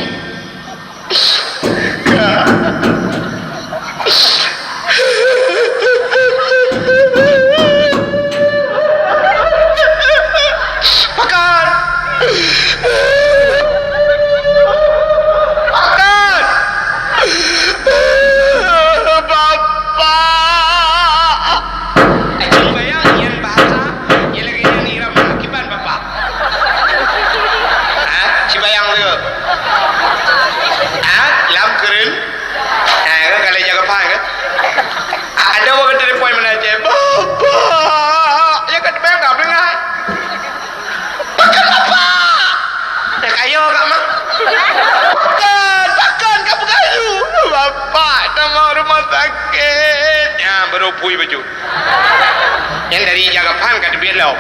Pakon! Pakon! Bapak! Acil bayang nyan bahasa, nyan lagèe nyan irama, kiban Bapak. Ha? Sibayang tu. Ha? Lam keureun. Ha, kan kalau jaga pan kan? Ha, ada orang telepon mana je. Bapak, ya kan bayang tak dengar. Pakon bapak? Dah kaya kat mak. Pakon, pakon kau bergayu. Bapak, tengok rumah sakit. Ya, baru pui baju. Nyang dari jaga pan ka teubiet lom.